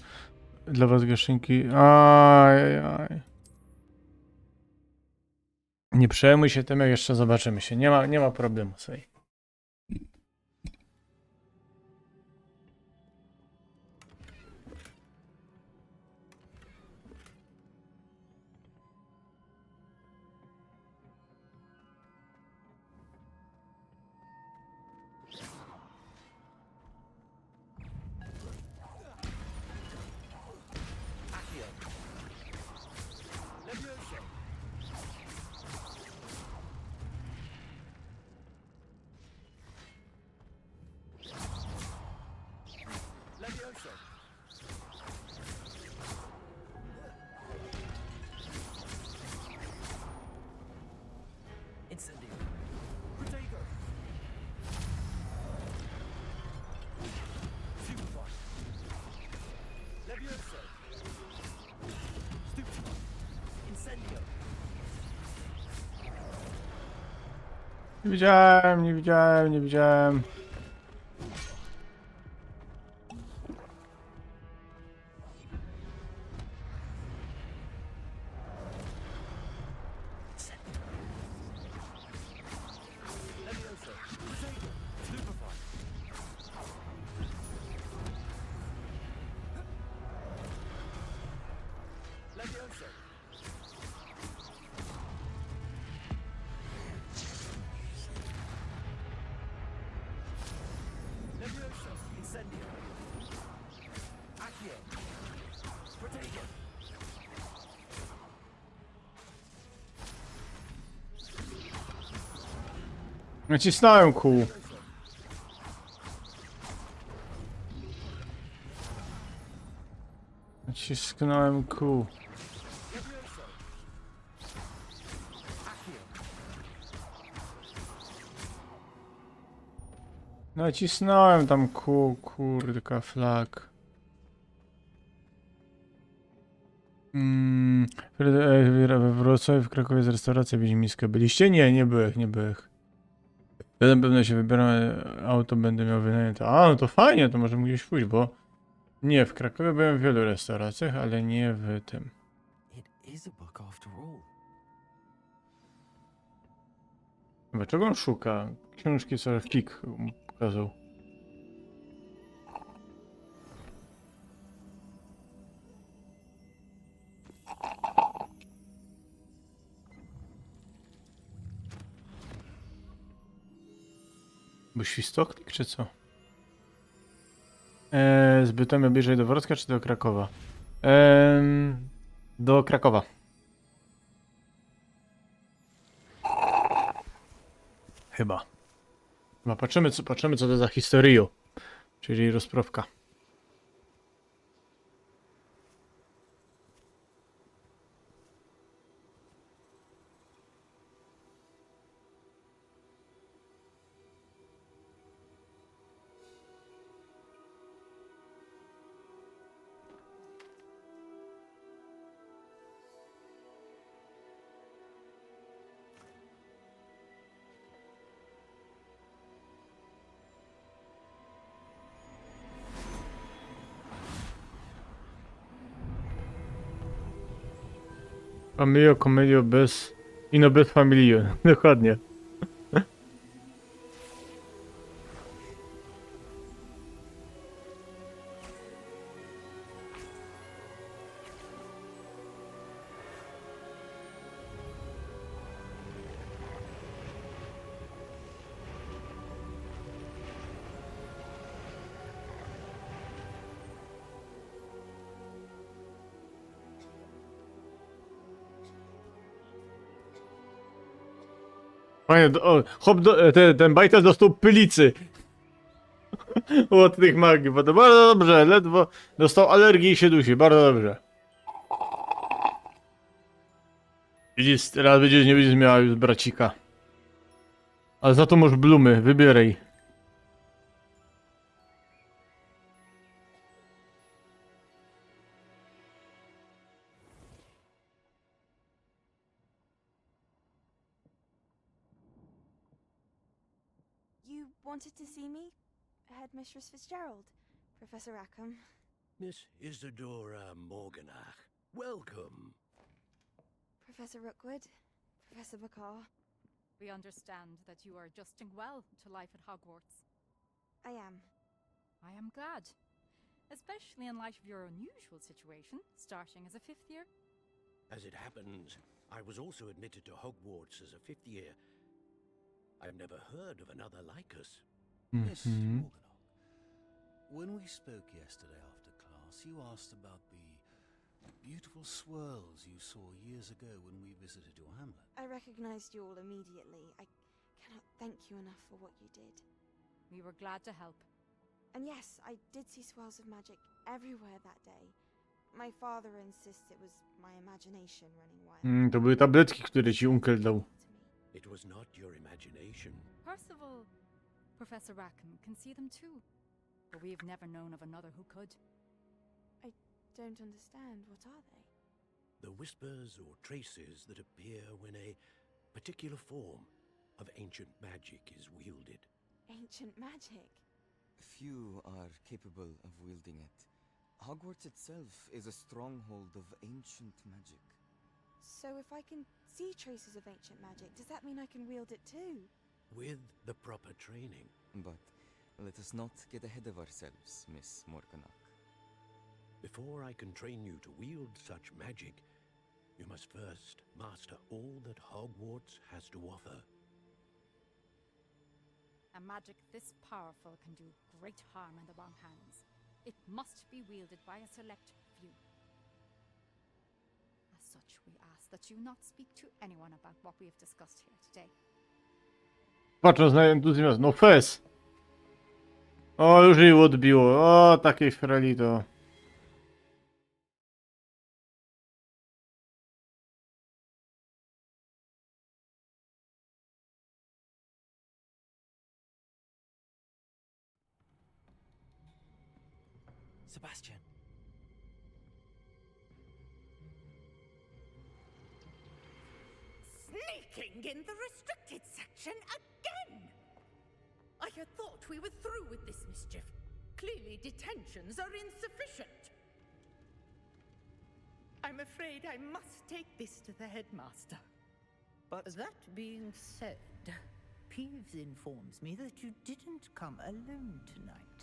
dla was gaszynki. Ajajaj. Nie przejmuj się tym, jak jeszcze zobaczymy się. Nie ma, nie ma problemu, słuchaj. Nie widziałem, nie widziałem, nie widziałem. Nacisnąłem kół. Nacisnąłem kół. Nacisnąłem tam kół, kurka, flag. Mm, w, e, w Wrocławiu, w Krakowie z restauracji wiedźmińska byliście? Nie, nie byłech, nie byłech. Jeden pewno się wybieram, auto będę miał wynajęte. A, no to fajnie, to możemy gdzieś pójść, bo nie, w Krakowie byłem w wielu restauracjach, ale nie w tym. It is a book after all. Dlaczego on szuka książki, co Kik mu pokazał? Bo świstoklik, czy co? Eee, z Bytomia bliżej do Wrocka czy do Krakowa? Em, do Krakowa. Chyba. No, patrzymy, co, patrzymy, co to za historia. Czyli rozprawka. Familio, commedio, bis, ino bis familio. Dokładnie. Panie, do, o, chłop, do, te, ten bajtel dostał pylicy. Od tych magii, bo to bardzo dobrze, ledwo dostał alergii i się dusi, bardzo dobrze. Widzisz, teraz będziesz, nie będziesz miała już bracika. Ale za to masz blumy, wybieraj. You wanted to see me? Headmistress Fitzgerald, Professor Rackham. Miss Isadora Morganach, welcome. Professor Rookwood, Professor Bakar. We understand that you are adjusting well to life at Hogwarts. I am. I am glad, especially in light of your unusual situation, starting as a fifth year. As it happens, I was also admitted to Hogwarts as a fifth year. I've never heard of another like us. Miss Mhm. Morganach, when we spoke yesterday after class, you asked about the beautiful swirls you saw years ago when we visited your hamlet. I recognized you all immediately. I cannot thank you enough for what you did. We were glad to help. And yes, I did see swirls of magic everywhere that day. My father insists it was my imagination running wild. Mm, to były tabletki, które ci Unkel dał. It was not your imagination. Percival, Professor Rackham can see them too, but we've never known of another who could. Don't understand. What are they? The whispers or traces that appear when a particular form, of ancient magic is wielded. Ancient magic. Few are capable of wielding it. Hogwarts itself is a stronghold of ancient magic. So if I can see traces of ancient magic, does that mean I can wield it too? With the proper training. But let us not get ahead of ourselves, Miss Morganach. Before I can train you to wield such magic, you must first master all that Hogwarts has to offer. A magic this powerful can do great harm in the wrong hands. It must be wielded by a select few. As such, we ask that you not speak to anyone about what we have discussed here today. Patrząc na entuzjazm, no fez! O, już jej odbiło. O, takiej freli to. Sebastian. Sneaking in the restricted section again! I had thought we were through with this mischief. Clearly, detentions are insufficient. I'm afraid I must take this to the headmaster. But that being said, Peeves informs me that you didn't come alone tonight.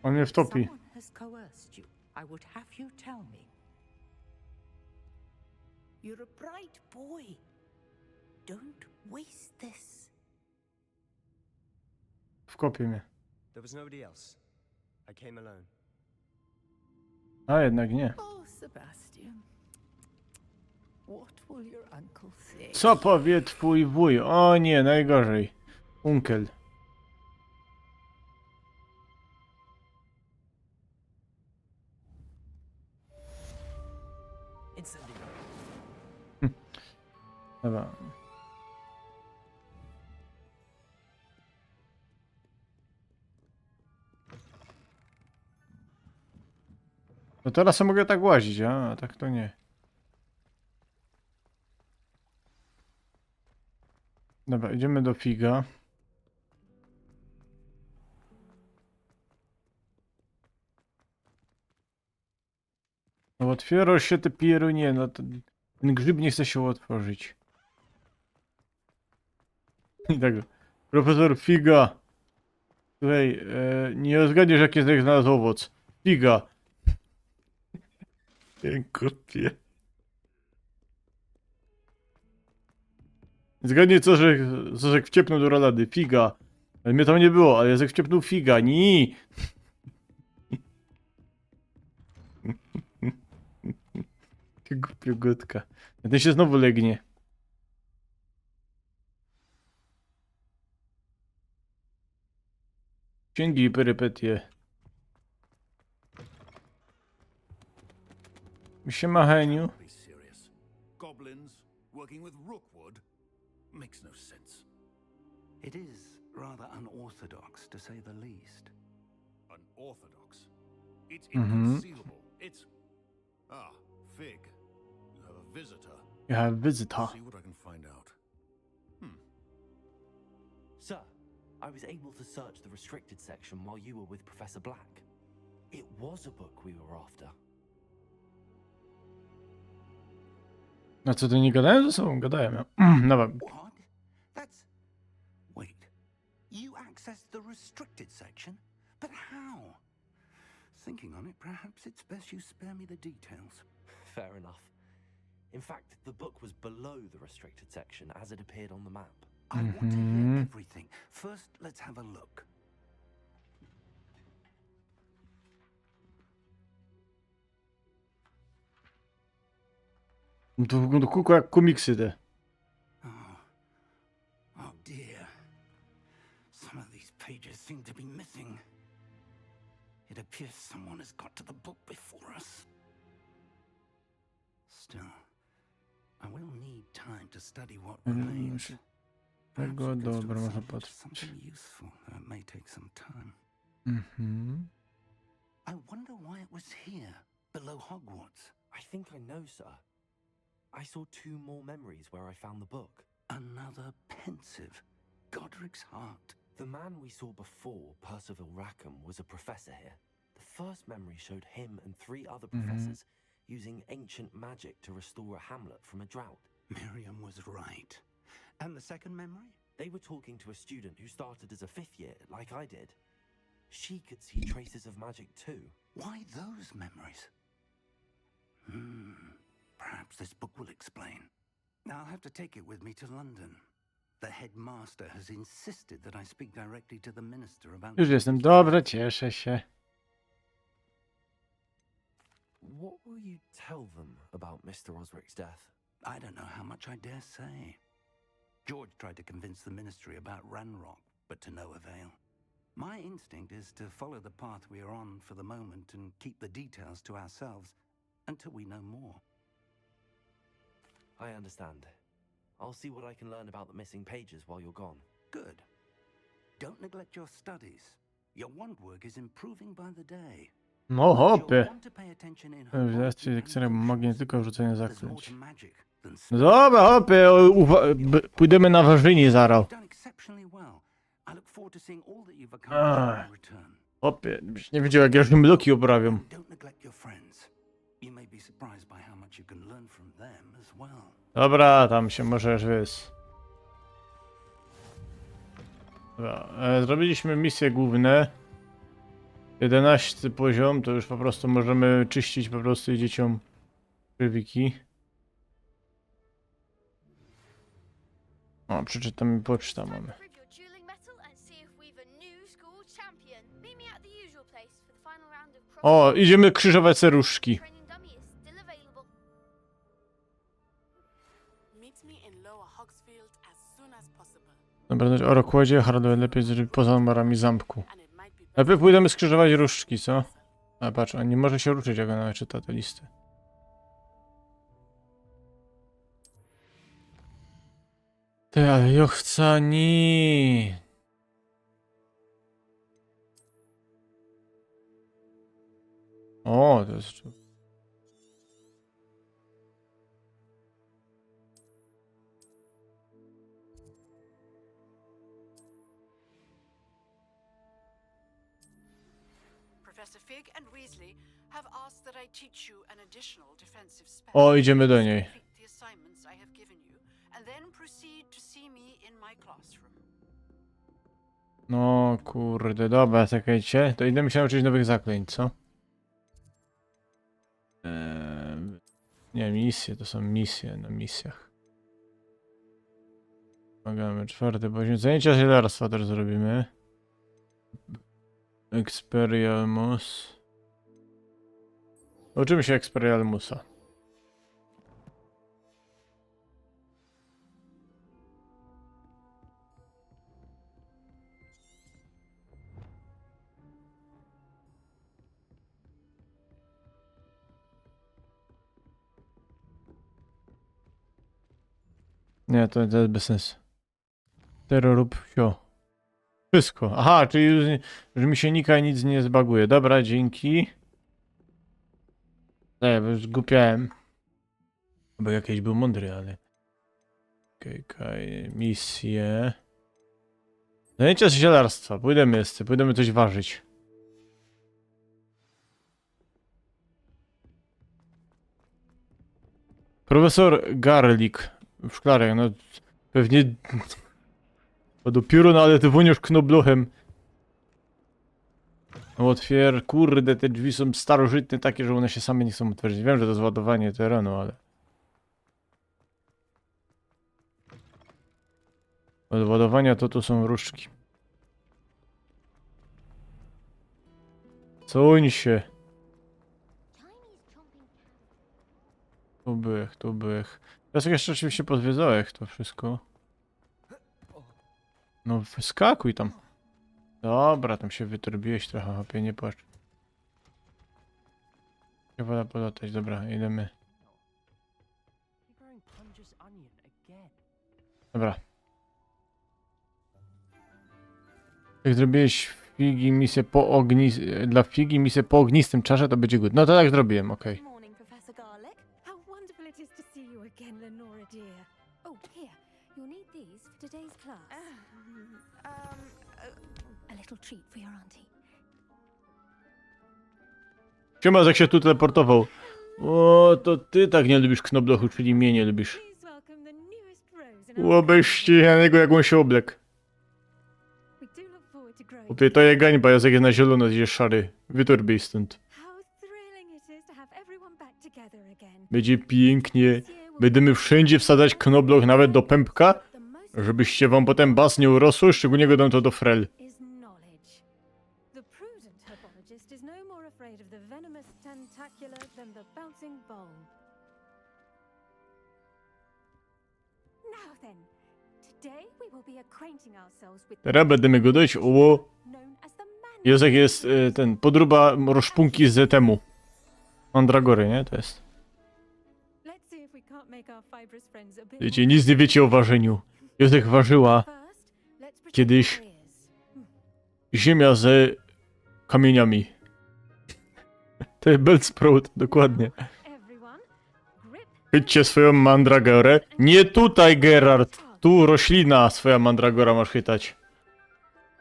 On mnie wtopi. Someone has coerced you. I would have you tell me. You're a bright boy. Don't waste this. Wkopie mnie. There was nobody else. I came alone. A jednak nie. Oh, Sebastian. What will your uncle say? Co powie twój wuj? O nie, najgorzej. Unkel. Incendio. Dobra. No teraz to mogę tak łazić, a tak to nie. Dobra, idziemy do Figa. No otwierasz się ty pierunie, no to ten grzyb nie chce się otworzyć. I tak, profesor Figa. Słuchaj, e, nie zgadniesz, jaki jest znalazł owoc. Figa. Ten głupie. Zgadnij, co że, co że wciepnął do rolady. Figa. Ale mnie tam nie było, ale że wciepnął figa. Ni. Ty głupia gudka. Ten się znowu legnie. Księgi i perypetie. Siema, Heniu. Be serious. Goblins working with Rookwood makes no sense. It is rather unorthodox, to say the least. Unorthodox. It's Mhm. Inconceivable. It's. Ah, Fig. You have a visitor. Ja, wizyta. See what I can find out. Hmm. Sir, I was able to search the restricted section while you were with Professor Black. It was a book we were after. Na co, to nie gadają ze sobą? Gadają, ja. Dobra. What? That's. Wait. You accessed the restricted section? But how? Thinking on it, perhaps it's best you spare me the details. Fair enough. In fact, the book was below the restricted section as it appeared on the map. I want to hear Mhm. everything. First, let's have a look. No to wygląda, kółko, jak komiksy te. Oh. Oh dear. Some of these pages seem to be missing. It appears someone has got to the book before us. Still, I will need time to study what Mm, remains. się Perhaps tego, we can still dobra, można find patrzeć. Something useful, though it may take some time. Mhm. I wonder why it was here, below Hogwarts. I think I know, sir. I saw two more memories where I found the book. Another Pensieve. Godric's heart. The man we saw before, Percival Rackham, was a professor here. The first memory showed him and three other Mhm. professors using ancient magic to restore a hamlet from a drought. Miriam was right. And the second memory? They were talking to a student who started as a fifth year, like I did. She could see traces of magic too. Why those memories? Hmm. Perhaps this book will explain. I'll have to take it with me to London. The headmaster has insisted that I speak directly to the minister about Już jestem. Dobra, cieszę się. What will you tell them about Mister Osric's death? I don't know how much I dare say. George tried to convince the ministry about Ranrock, but to no avail. My instinct is to follow the path we are on for the moment and keep the details to ourselves until we know more. I understand. I'll see what I can learn about the missing pages while you're gone. Good. Don't neglect your studies. Your wand work is improving by the day. No You'll hopie. Want to pay attention in To już homework zaraz, czyli and które mogę deductions. tylko rzucenie There's more zaklęć. To magic than No dobra, hopie, uwa- b- pójdziemy na ważenie zaraz. You've done exceptionally well. I look forward to seeing all that you've Ach. accomplished when you return. Hopie, byś nie widział, jak ja już bloki oprawiam. Don't neglect your friends. You may be surprised by how much you can learn from them as well. Dobra, tam się możesz, wiesz. Dobra, e, zrobiliśmy misje główne. Jedenasty poziom, to już po prostu możemy czyścić po prostu i dzieciom żywiki. O, przeczytam i poczta mamy. Prove your dueling mettle and see if we've a new school champion. Meet me at the usual place for the final round of cross. O, idziemy krzyżować serduszki. Training dummy is still available. Meet me in Lower Hogsfield as soon as possible. Dobra, o Rockwood'zie, Hardware lepiej zrobi poza numerami zamku. And it might be Najpierw pójdziemy skrzyżować różdżki, co? A patrz, a nie może się ruszyć, jak ona czyta te listy. Ty, ale ja chcę ni. O, to jest. Professor Fig and Weasley have asked that I teach you an additional defensive spell. O, idziemy do niej. Complete the assignments I have given you, and then proceed to see me in my classroom. No kurde, dobra, czekajcie. To idę się nauczyć nowych zaklęć, co? Eee, nie, misje, to są misje na misjach. Wymagamy czwarty poziom. Zajęcia zielarstwa też zrobimy. Expelliarmus. Uczymy się Expelliarmusa. Nie, to, to jest bez sensu. Terror rób wsio. Wszystko. Aha, czyli już, już mi się nika nic nie zbaguje. Dobra, dzięki. Nie, bo już zgłupiałem. Bo jakiś był mądry, ale... Okej, okej, misje. Zajęcia z zielarstwa. Pójdziemy jeszcze, pójdziemy coś ważyć. Profesor Garlic w szklarach, no pewnie. Bo dopiero, no ale ty wonisz knoblochym. Otwier, kurde, te drzwi są starożytne, takie, że one się same nie chcą otworzyć. Wiem, że to jest ładowanie terenu, ale... Od ładowania to tu są różdżki. Co oni się... Tu bych, tu bych. Teraz jeszcze oczywiście pozwiedzałeś to wszystko. No wyskakuj tam. Dobra, tam się wytrybiłeś trochę, chłopie, nie płacz. Nie wolno podotać, dobra, idziemy. You're growing Punja's onion again. Dobra. Jak zrobiłeś figi misję po ognis... dla figi misję po ognistym czarze, to będzie good. No to tak zrobiłem, okej. Morning, Professor Garlic. How wonderful it is to see you again, Lenora dear. Oh, here. You'll need these for today's class. A little treat for your auntie. Siema, jak się tu teleportował? O, to ty tak nie lubisz knoblochu, czyli mnie nie lubisz. Please welcome the newest rose in our Ôbeźcie na niego, jak on się oblekł. We do look forward to growing. Chłopie, to je gańba, jak jest na zielono, jest szary. Wytorbiej stąd. How thrilling it is to have everyone back together again. Będzie pięknie. Będziemy wszędzie wsadzać knobloch, nawet do pępka, żebyście wam potem bas nie urosły, szczególnie gadam to do Frel. Is knowledge. The prudent herbologist is no more afraid of the venomous tentacula than the bouncing bulb. Now then, today we will be acquainting ourselves with Teraz będziemy gadać o known as the man. Józek jest e, ten, podróba rozpółki z temu. Mandragory, nie? To jest. Let's see if we can't make our fibrous friends a bit Wiecie, nic nie wiecie o warzeniu. Józek warzyła First, let's protect Kiedyś- our ears. ziemia ze kamieniami. To jest Bellsprout, dokładnie. Everyone, grip Chyćcie swoją mandragorę. Nie tutaj, Gerard. Tu roślina, swoja mandragora masz chytać.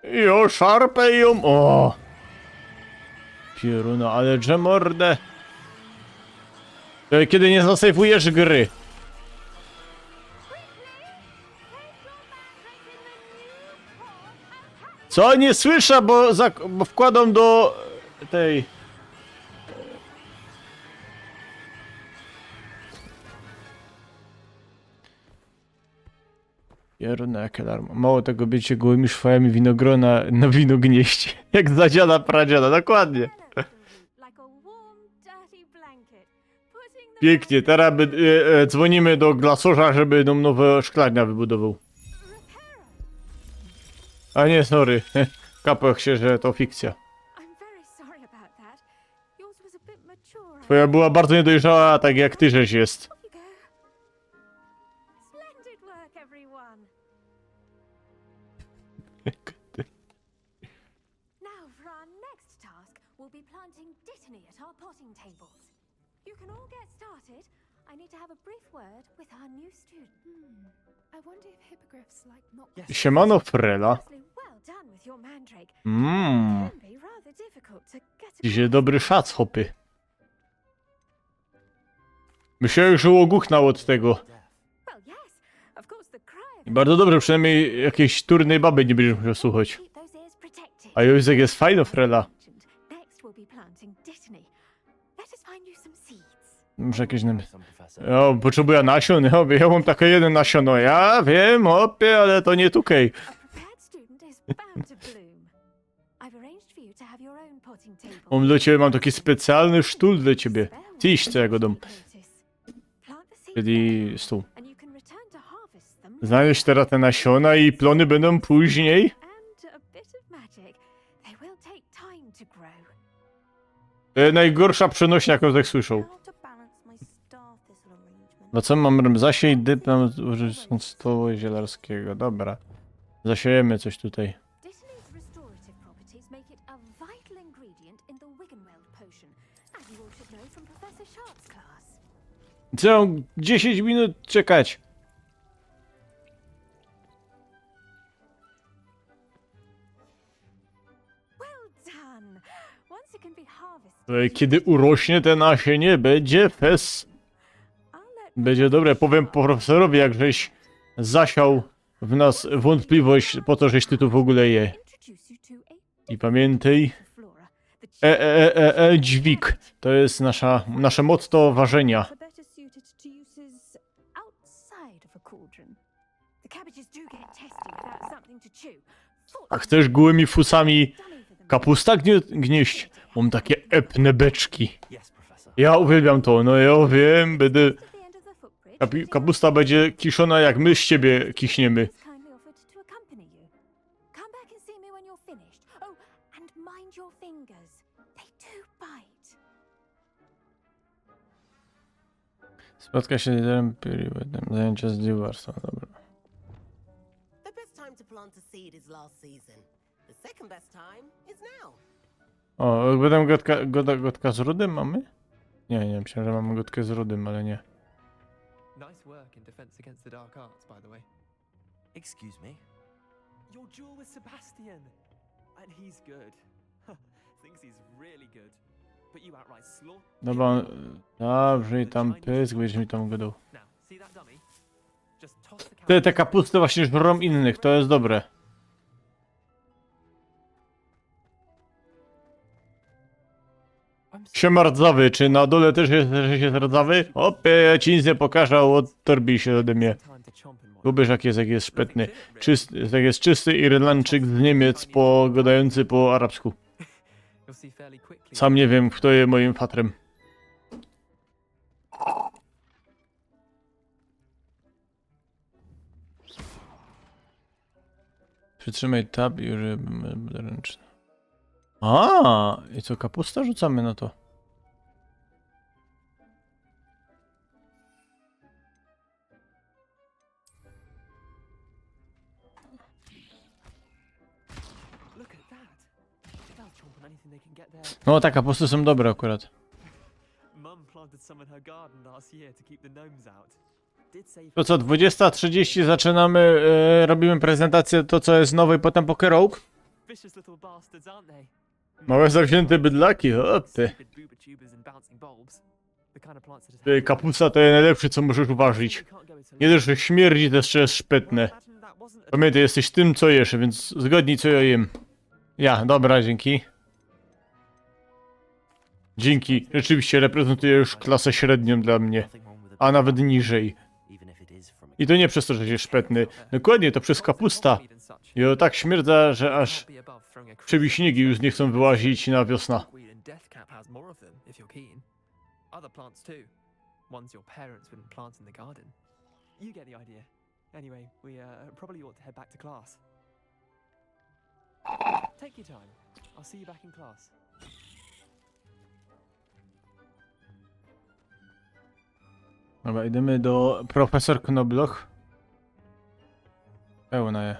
Jo, szarpę ją. O! Pieruna, ale że mordę. To kiedy nie zasejfujesz gry? Co? Nie słyszę, bo, zak- bo wkładam do tej. Pieruna, jakie alarm. Mało tego, bycie gołymi szwajami winogrona na wino gnieść. Jak za dziada pradziada, dokładnie. Like a warm, dirty blanket. Putting the Pięknie, teraz by, e, e, dzwonimy do glasorza, żeby nam nowe szklarnia wybudował. A nie, sorry. Kapech się, że to fikcja. I'm very sorry about that. Yours was a bit mature. Twoja była bardzo niedojrzała, tak jak ty żeś jest. Off you go. Splendid work, everyone. Now, for our next task, we'll be planting dittany at our potting tables. You can all get started. I need to have a brief word with our new student. I wonder if hippogriffs like knock. Yes. Siemano, Frela. Firstly, well done with your mandrake. Mmm. Can be rather difficult to get Dzisiaj across. Dobry szac, chłopy. Myślałem, że ogłuchnął od tego. Well, yes. Of course, the cry of I bardzo dobrze, przynajmniej jakiejś turnej baby nie będziesz musiał słuchać. Keep those ears protected. A Józek jest fajno, Frela. Next, we'll be planting dittany. Let us find you some seeds. Muszę jakieś nam... Some, Professor. Ja potrzebuję nasion, ja, ja mam takie jedno nasiono. Ja wiem, chłopie, ale to nie tukej. A prepared student is bound to bloom. I've arranged for you to have your own potting table. Mam dla ciebie, mam taki specjalny sztul dla ciebie. Tyś, co ja go dam. Plant the seeds Czyli there, stół. and you can return to harvest them. Znajdziesz teraz te nasiona i plony będą później. And a bit of magic. They will take time to grow. To jest najgorsza przenośnia, jaką tak słyszał. How to balance my star thistle arrangement. No co mam robić? Zasiej, dypnę, użyć stołu zielarskiego. Dobra. Zasiejemy coś tutaj. Dittany's restorative properties make it a vital ingredient in the Wiggenweld potion, as you all should know from Professor Sharp's class. Co? dziesięć minut czekać. Well done! Once it can be harvested, E, Kiedy urośnie te nasienie, będzie fest. I'll let Będzie dobre. Powiem profesorowi, jak żeś zasiał w nas wątpliwość, po co żeś ty tu w ogóle je. introduce you to a I pamiętaj, flora. The e, e, e, e, e, dźwig. To jest nasza, nasze motto ważenia. Are better suited to uses outside of a cauldron. The cabbages do get testy without something to chew. A chcesz gołymi fusami kapusta gnie- gnieść? Mam takie epne beczki. Yes, Professor. Ja uwielbiam to, no ja wiem, będę... At the end of the footbridge, Kapi- kapusta będzie kiszona, jak my z ciebie kiśniemy. kindly offered to accompany you. Come back and see me when you're finished. Oh, and mind your fingers. They do bite. Spotka się z liderem Piri, potem zajęcia z Dewbarsą, dobra. The best time to plant a seed is last season. The second best time is now. O, jak będę godka, goda, godka z Rudym mamy? Nie, nie, myślałem, że mamy godkę z Rudym, ale nie. Nice work in Defense Against the Dark Arts, by the way. Excuse me? Your duel with Sebastian. And he's good. Thinks he's really good. But you outright slaughtered. Dobra, dobrze, i tam pysk, będziesz mi tam gadał. Now, see that dummy? Just toss the Te, te kapusty właśnie żrą innych, to jest dobre. I'm Siema rdzawy, czy na dole też jest, też jest rdzawy? Opie, ja ci nic nie pokażę, odtorbi się ode mnie. Time to chomp and whatnot. Lubisz jak jest, jak jest szpetny. Czysty, jak jest czysty Irlandczyk z Niemiec po, gadający po arabsku. You'll see fairly quickly. Sam nie wiem, kto jest moim fatrem. Przytrzymaj tab i użyj ręczny. A, i co, kapusta rzucamy na to? Look at that. They'll chomp on anything they can get there. No tak, kapusty są dobre akurat. Mum planted some in her garden last year to keep the gnomes out. Did save To co, dwudziesta trzydzieści zaczynamy, e, robimy prezentację to, co jest nowe i potem Poke Rogue? Vicious little bastards, aren't they? Małe zawzięte bydlaki, o ty. Stupid booba tubers and bouncing bulbs. The kind of plants that Ty, kapusta to jest najlepsze, co możesz uważać. Nie dość, że śmierdzi, to jeszcze jest szpetne. Pamiętaj, jesteś tym, co jesz, więc zgadnij, co ja jem. Ja, dobra, dzięki. Dzięki, rzeczywiście reprezentuje już klasę średnią dla mnie, a nawet niżej. I to nie przez to, że się szpetny. Dokładnie, to przez kapusta. I o tak śmierdza, że aż przewiśniki już nie chcą wyłazić na wiosnę. Duckweed and deathcap has more of them, if you're keen. Other plants too. Ones your parents wouldn't plant in the garden. You get the idea. Anyway, we uh, probably ought to head back to class. Take your time. I'll see you back in class. Dobra, idziemy do profesor Knobloch. Pełna je.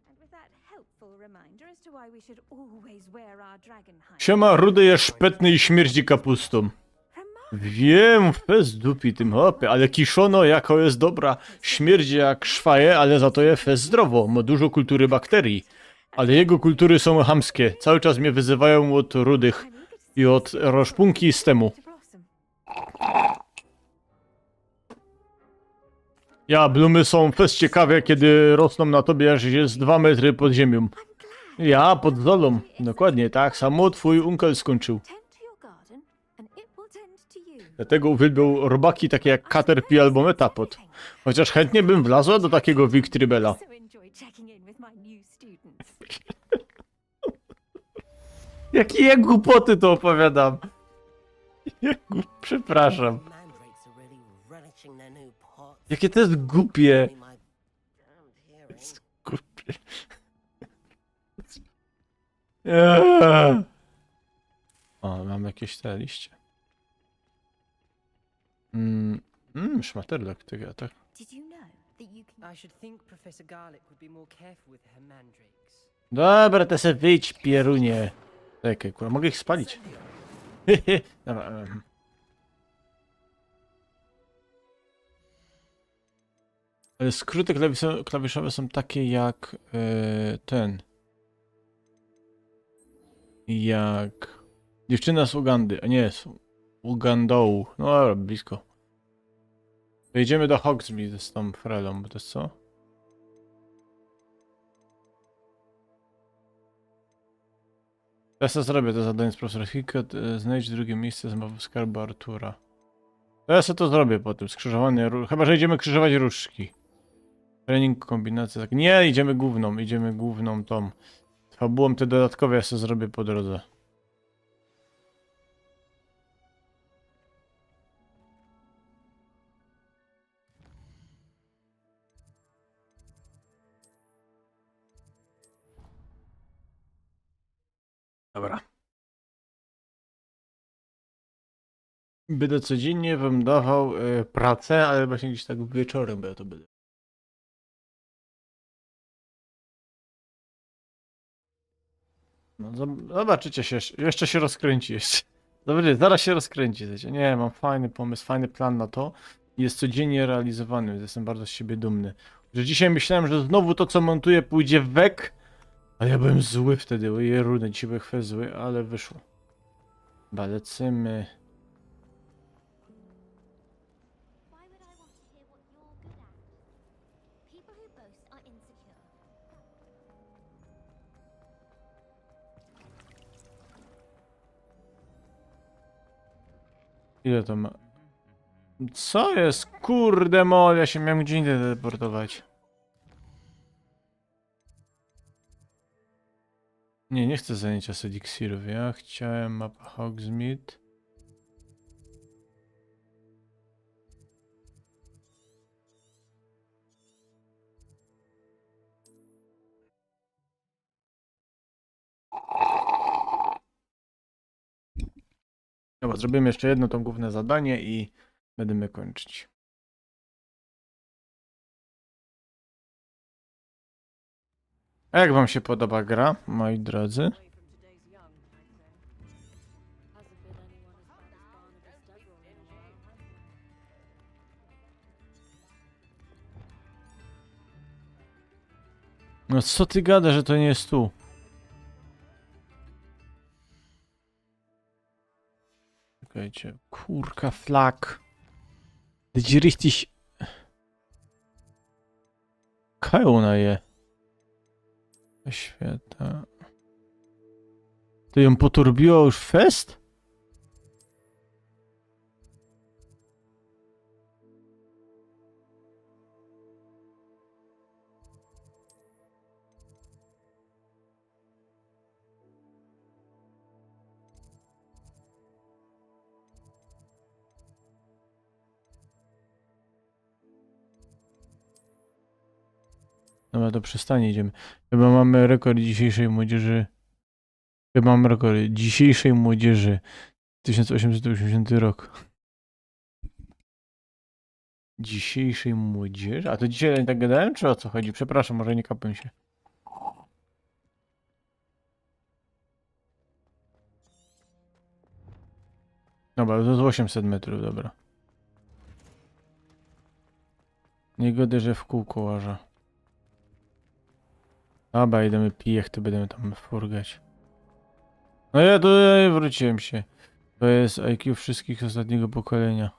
And with that helpful reminder as to why we should always wear our dragon hide. Siema, rudy jest szpetny i śmierdzi kapustą. Remarkable. Wiem, fest dupi tym, chłopie, ale kiszono jako jest dobra, śmierdzi jak szwaje, ale za to je fest zdrowo, ma dużo kultury bakterii. Ale jego kultury są chamskie, cały czas mnie wyzywają od rudych i od roszpunki z temu. To blossom. Ja, blumy są fest ciekawe, kiedy rosną na tobie, aż jest dwa metry pod ziemią. Ja, pod zolą. Dokładnie tak samo twój unkel skończył. Tend to your garden, and it will tend to you. Dlatego uwielbiał robaki takie jak Caterpie albo Metapod. Chociaż chętnie bym wlazła do takiego Victribela. Also enjoy checking in with my new students. Jakie ja głupoty to opowiadam. Ja głup- Przepraszam. Mandrakes are really relishing their new pots. Jakie to jest głupie. My damned hearing. Głupie. Eee. O, mam jakieś te liście. Mm, mm, szmaterlak tego, tak. Did you know that you can I should think Professor Garlick would be more careful with her mandrakes. Dobra, to se wyjdź, pierunie. Czekaj, kurwa, mogę ich spalić? Dobra, em. Ale skróty klawisze- klawiszowe są takie jak e, ten. Jak dziewczyna z Ugandy, a nie z Ugandą. No dobra, blisko. To idziemy do Hogsmeade z tą Frelą, bo to jest co? Ja sobie zrobię to zadanie z profesor Hickot. E, znajdź drugie miejsce z mapy skarbu Artura. To ja sobie to zrobię potem, skrzyżowanie ró- chyba że idziemy krzyżować różdżki. Trening, kombinacje, tak. Nie, idziemy główną, idziemy główną tą. Fabułą te dodatkowe ja sobie zrobię po drodze. Dobra. Będę codziennie wam dawał e, pracę, ale właśnie gdzieś tak wieczorem, bo ja to będę. No, zob- zobaczycie się, jeszcze- jeszcze się rozkręci jeszcze. Dobrze, zaraz się rozkręci, słuchajcie. Nie, mam fajny pomysł, fajny plan na to. Jest codziennie realizowany, więc jestem bardzo z siebie dumny. Że dzisiaj myślałem, że znowu to, co montuję, pójdzie w wek. A ja byłem zły wtedy, ojej, runy, dzisiaj byłem chwe zły, ale wyszło. Dobra, lecymy. Why would I want to hear what you're good at? People who boast are insecure. Ile to ma? Co jest? Kurde mol, ja się miałem gdzie indziej teleportować. Nie, nie chcę zajęcia z eliksirów. Ja chciałem mapę Hogsmeade. Dobra, zrobimy jeszcze jedno to główne zadanie i będziemy kończyć. A jak wam się podoba gra, moi drodzy? No co ty gadasz, że to nie jest tu? Czekajcie, kurka flag. Did you richtig... Kaj ona je? Świata. To ją poturbiło już fest? Dobra, to przestanie, idziemy. Chyba mamy rekord dzisiejszej młodzieży. Chyba mamy rekord dzisiejszej młodzieży. Tysiąc osiemset osiemdziesiąty rok. Dzisiejszej młodzieży? A to dzisiaj tak gadałem, czy o co chodzi? Przepraszam, może nie kapłem się. Dobra, to jest osiemset metrów, dobra. Nie godaj, że w kółko łażę. Dobra, idziemy pijech, to będziemy tam furgać. No ja tu, ja wróciłem się. To jest I Q wszystkich z ostatniego pokolenia.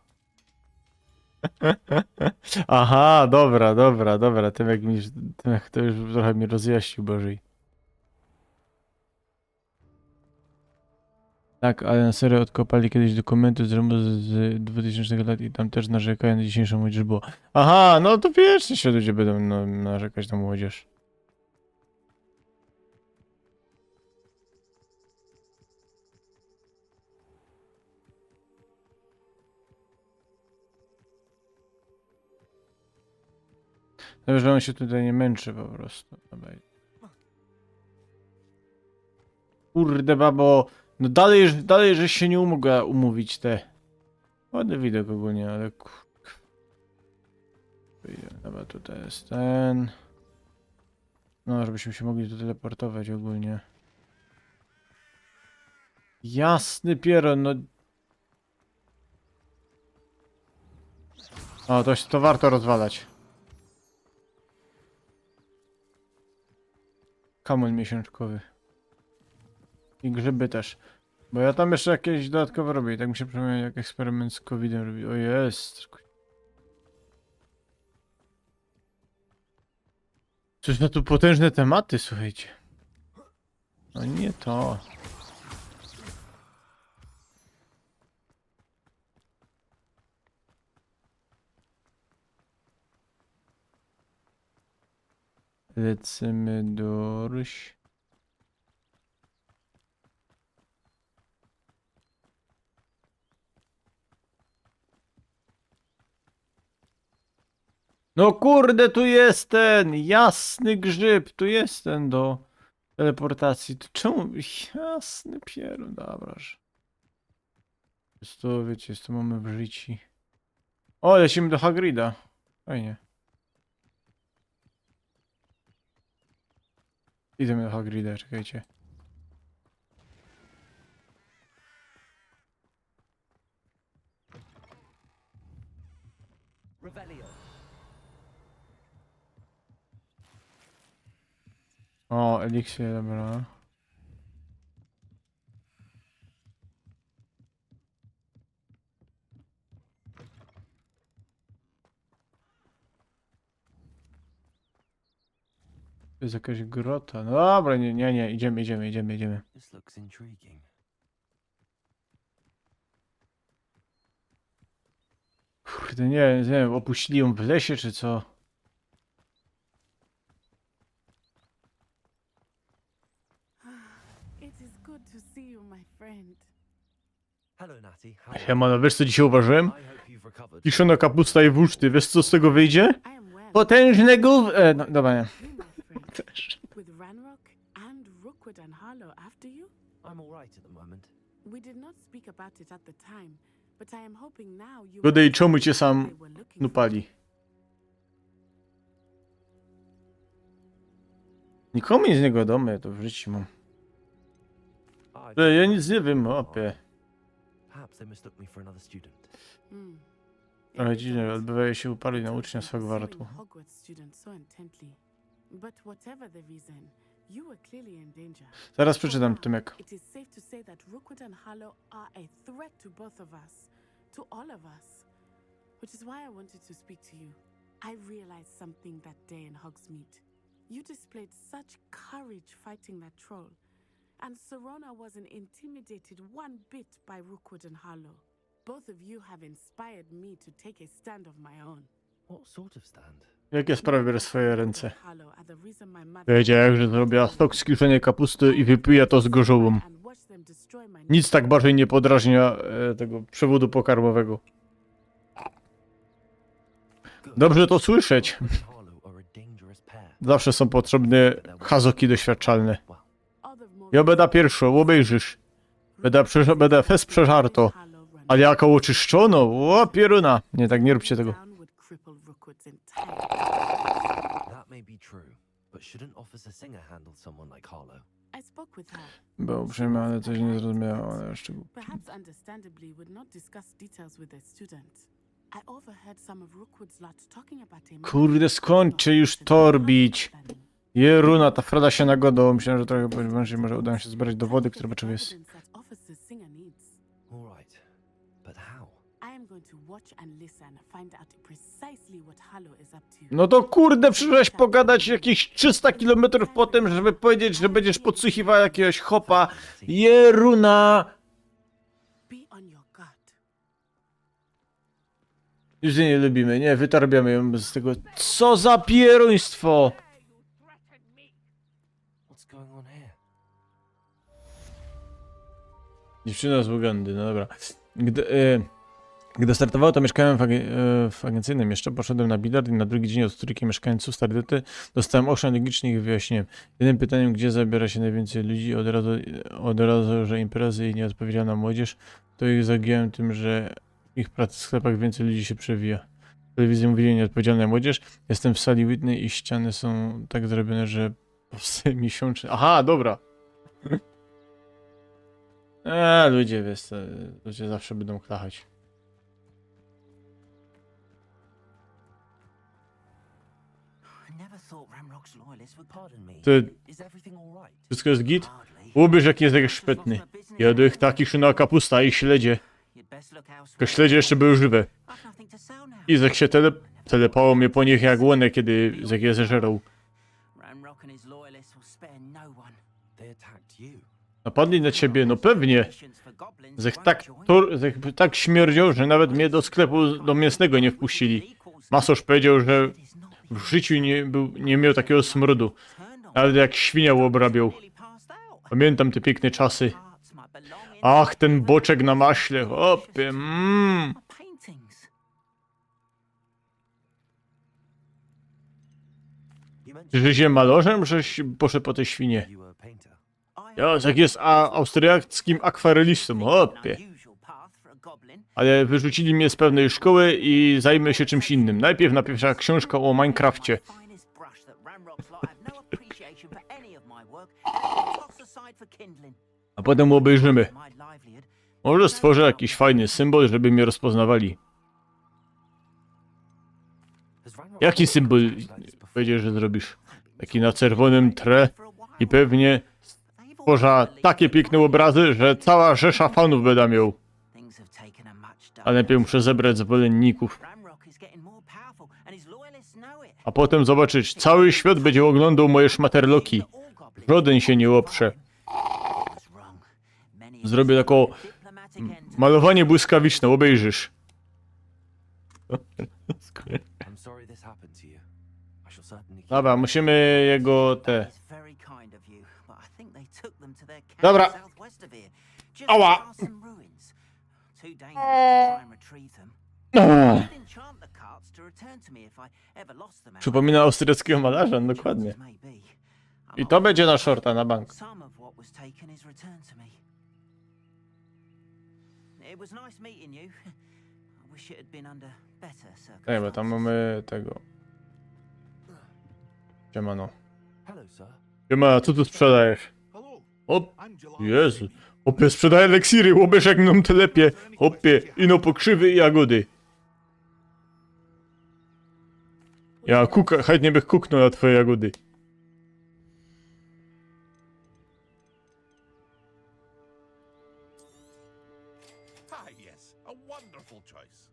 Aha, dobra, dobra, dobra. Tym jak mi, tym jak to już trochę mi rozjaśnił bardziej. Tak, ale na serio odkopali kiedyś dokumenty z Rymu z, z dwutysięcznych lat i tam też narzekają na dzisiejszą młodzież było. Aha, no to wiecznie się ludzie będą, no, narzekać na młodzież. Dobrze, że on się tutaj nie męczy po prostu. Dobra. Kurde, babo. No dalej, dalej, żeś się nie umogła umówić, te. Ładny widok ogólnie, ale kur... Dobra, tutaj jest ten. No, żebyśmy się mogli tu teleportować ogólnie. Jasny pieron, no. O, to, to warto rozwalać. Kamul miesiączkowy. I grzyby też. Bo ja tam jeszcze jakieś dodatkowe robię. I tak mi się przypomniał, jak eksperyment z covidem robi. O jest. Coś na tu potężne tematy, słuchajcie. No nie to. Lecymy durś. No kurde, tu jest ten jasny grzyb, tu jest ten do teleportacji. To czemu? Jasny pierun, dobra. Że... To wiecie, to mamy w życiu. O, lecimy do Hagrida. Fajnie. Idziemy do Hagrida, czekajcie. Revelio. O, eliksir, dobra. To je jakŏś grota. No dobra, niy, niy, niy, idziemy, idziemy, idziemy, idziemy. This looks intriguing. Kurde, niy, niy wiym, ôpuścili jã w lesie czy co? It is good to see you, my friend. Hello, Natty. How are you? Siemano, wiysz co dzisiej uważiłem? I hope you've recovered. Kiszona kapusta i wuszty, wiysz co z tego wyjdzie? I am well. Potężny gów... E, no, dobra, niy. You, my friend, with Ranrock and Rookwood and Harlow after you? I'm all right at the moment. We did not speak about it at the time, but I am hoping now you Godej, czomu cie sam they were looking for. nupali. Nikomu nic niy godōmy, to w życiu mōm. I Że jŏ nic niy wiym, chopie. Perhaps they mistook me for another student. Hmm. Ale dziwne, ôdbiwajōm sie upalu na ucznia z Interesting Hogwartu. pursuing Hogwarts students so intently. But whatever the reason, you were clearly in danger. Zarŏz przeczytōm, Tymek. It is safe to say that Rookwood and Harlow are a threat to both of us, to all of us. Which is why I wanted to speak to you. I realized something that day in Hogsmeade. You displayed such courage fighting that troll, and Sirona wasn't intimidated one bit by Rookwood and Harlow. Both of you have inspired me to take a stand of my own. What sort of stand? Jake sprawy bierze w swoje rynce? Harlow are the reason my mother Powiedziała, że zrobiła sok z kiszonej kapusty i wypija to z gorzołu. and watched them destroy my Nic tak bardziej niy podrażnia e, tego przewodu pokarmowego. Dobrze to słyszeć. Harlow are a dangerous pair. Zawsze sōm potrzebne hazoki doświadczalne. All the more Jŏ bydã piyrszŏ, ôbejrzysz. Bydã, przeż- bydã fest przeżartŏ. Harlow run Ale jako ôczyszczonŏ, ô pieruna. Niy, tak niy rōbcie tego. down would cripple Rookwood's entire. That may be true, but shouldn't Officer Singer handle someone like Harlow? I spoke with her. Było uprzejme, ale coś niy zrozumiała, ale jeszcze głupi. Perhaps understandably would not discuss details with a student. I overheard some of Rookwood's lot talking about a Kurde, skończcie już to robić. Jeruna, ta Freda sie nagodŏ, myślałem, że trochę bardziej może uda mi się zebrać dowody, które potrzebuję. Evidence that Officer Singer needs. All right, but how? I am going to watch and listen, find out precisely what Harlow is up to. No to kurde, przyszłaś pogadać jakieś trzysta kilometrów po tym, żeby powiedzieć, że będziesz podsłuchiwała jakiegoś chopa. Jeruna! Be on your guard. Już jej niy lubiymy, niy? Wytarbiamy jã z tego. Co za pieruństwo! What's going on here? Dziewczyna z Ugandy, no dobra. Gdy, e, gdy startowało, to mieszkałem w, ag- e, w agencyjnym jeszcze, poszedłem na bilard i na drugi dzień od trójki mieszkańców Stardew dostałem ośmiu logicznych wyjaśnień. Jednym pytaniem, gdzie zabiera się najwięcej ludzi, od razu, od razu, że imprezy i nieodpowiedzialna młodzież, to ich zagiąłem tym, że w ich pracy w sklepach więcej ludzi się przewija. W telewizji mówili nieodpowiedzialna młodzież. Jestem w sali Whitney i ściany są tak zrobione, że powstaje miesiączny. Aha, dobra. Eee, ludzie, wiesz co, ludzie zawsze bydōm klachać. I never thought Ranrock's loyalists would. Pardon me. Ty, Is everything all right? wszystko jest git? Hardly. Ubierz, jaki jest jakiś szpetny. Jadł ich taki szuna kapusta i śledzie. You'd best look elsewhere. Te śledzie jeszcze były żywe. I've nothing to sell now. I Zek się tele, telepało mnie po nich jak łonę, kiedy Zek je zeżerł. Ranrock and his loyalists will spare no one. They attacked you. Napadli na ciebie, no pewnie. Patience for goblins Zek won't tak, join. tur, Zek tak śmierdział, że nawet mnie do sklepu, do mięsnego niy wpuścili. Masorz powiedział, że w życiu niy, był, niy miał takigo smrodu. Nawet jak świnia ôbrabiał. Pamiętam te piękne czasy. Ach, ten boczek na maśle, chopie, mm. Że sie malorzem, żeś poszedł po te świnie. You were a painter. Ja, jak jest a, austriackim akwarelistą, chopie. Ale wyrzucili mnie z pewnej szkoły i zajmę się czymś innym. Najpierw napiszę książkę o Minecrafcie. A potem obejrzymy. Może stworzę jakiś fajny symbol, żeby mnie rozpoznawali. Jaki symbol powiedziesz, że zrobisz? Taki na czerwonym tle i pewnie stworzę takie piękne obrazy, że cała rzesza fanów będę miał. Things have taken a much darker Ale najpierw muszę zebrać zwolenników. Ranrock is getting more powerful, and his loyalists know it. A potem zobaczysz, cały świat będzie oglądał moje szmaterloki. Żaden się nie oprze. I was wrong. Many of Zrobię us taką diplomatic end to malowanie błyskawiczne, obejrzysz. I'm sorry this happened to you. I shall certainly keep Dobra, musimy jego te... It's very kind of you, but I think they took them to their camp Dobra. southwest of here. Just Ała. past some ruins. Too dangerous to try and retrieve them. I'd enchant the carts to return to me if I ever lost them. However, Przypomina austriackiego malarza, no dokładnie. Maybe. I'm I to będzie na shorta na bank. Some of what was taken is returned to me. It was nice meeting you. I wish it had been under better Ej, bo tam circumstances. Mamy tego. Siemano. Hello, sir. Siema, co tu sprzedajesz? Hello, O, I'm July. Jezu. Chłopie, sprzedaje eliksiry, chłopie, jak mną telepie. Chłopie, ino pokrzywy i jagody. Ja kuka, chętnie bych kuknął na twoje jagody. Ah, yes, a wonderful choice.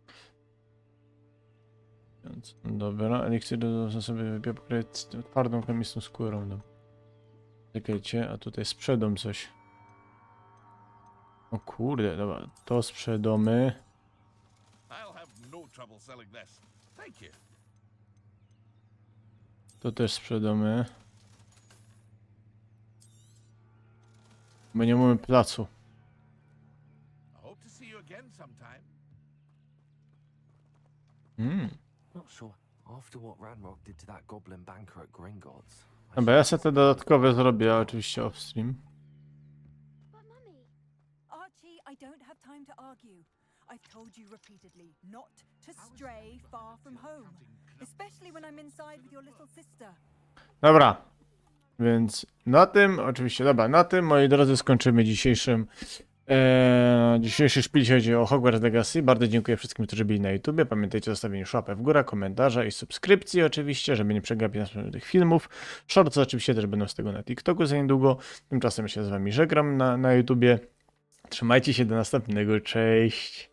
Więc, dobra, eliksir do sobie wypieprzeć z tą twardą, chemiczną skórą. No. Czekajcie, a tutaj sprzedam coś. O kurde, dobra, to sprzedamy. I'll have no trouble selling this. Thank you. To też sprzedamy. My nie mamy placu. I hope to see you again sometime. Mm. Not sure. After what Ranrock did to that goblin banker at Gringotts, I Dobra, ja sobie te dodatkowe zrobię oczywiście off stream. But mummy. Archie, I don't have time to argue. I've told you repeatedly not to stray far from home, especially when I'm inside with your little sister. Dobra, więc na tym, oczywiście, dobra, na tym, moi drodzy, skończymy dzisiejszym e, dzisiejszy szpil, jeśli chodzi o Hogwarts Legacy. Bardzo dziękuję wszystkim, którzy byli na YouTubie. Pamiętajcie o zostawieniu łapy w górę, komentarza i subskrypcji oczywiście, żeby nie przegapić następnych filmów. Shortsy oczywiście też będą z tego na TikToku za niedługo. Tymczasem się z wami żegnam na, na YouTubie. Trzymajcie się, do następnego, cześć!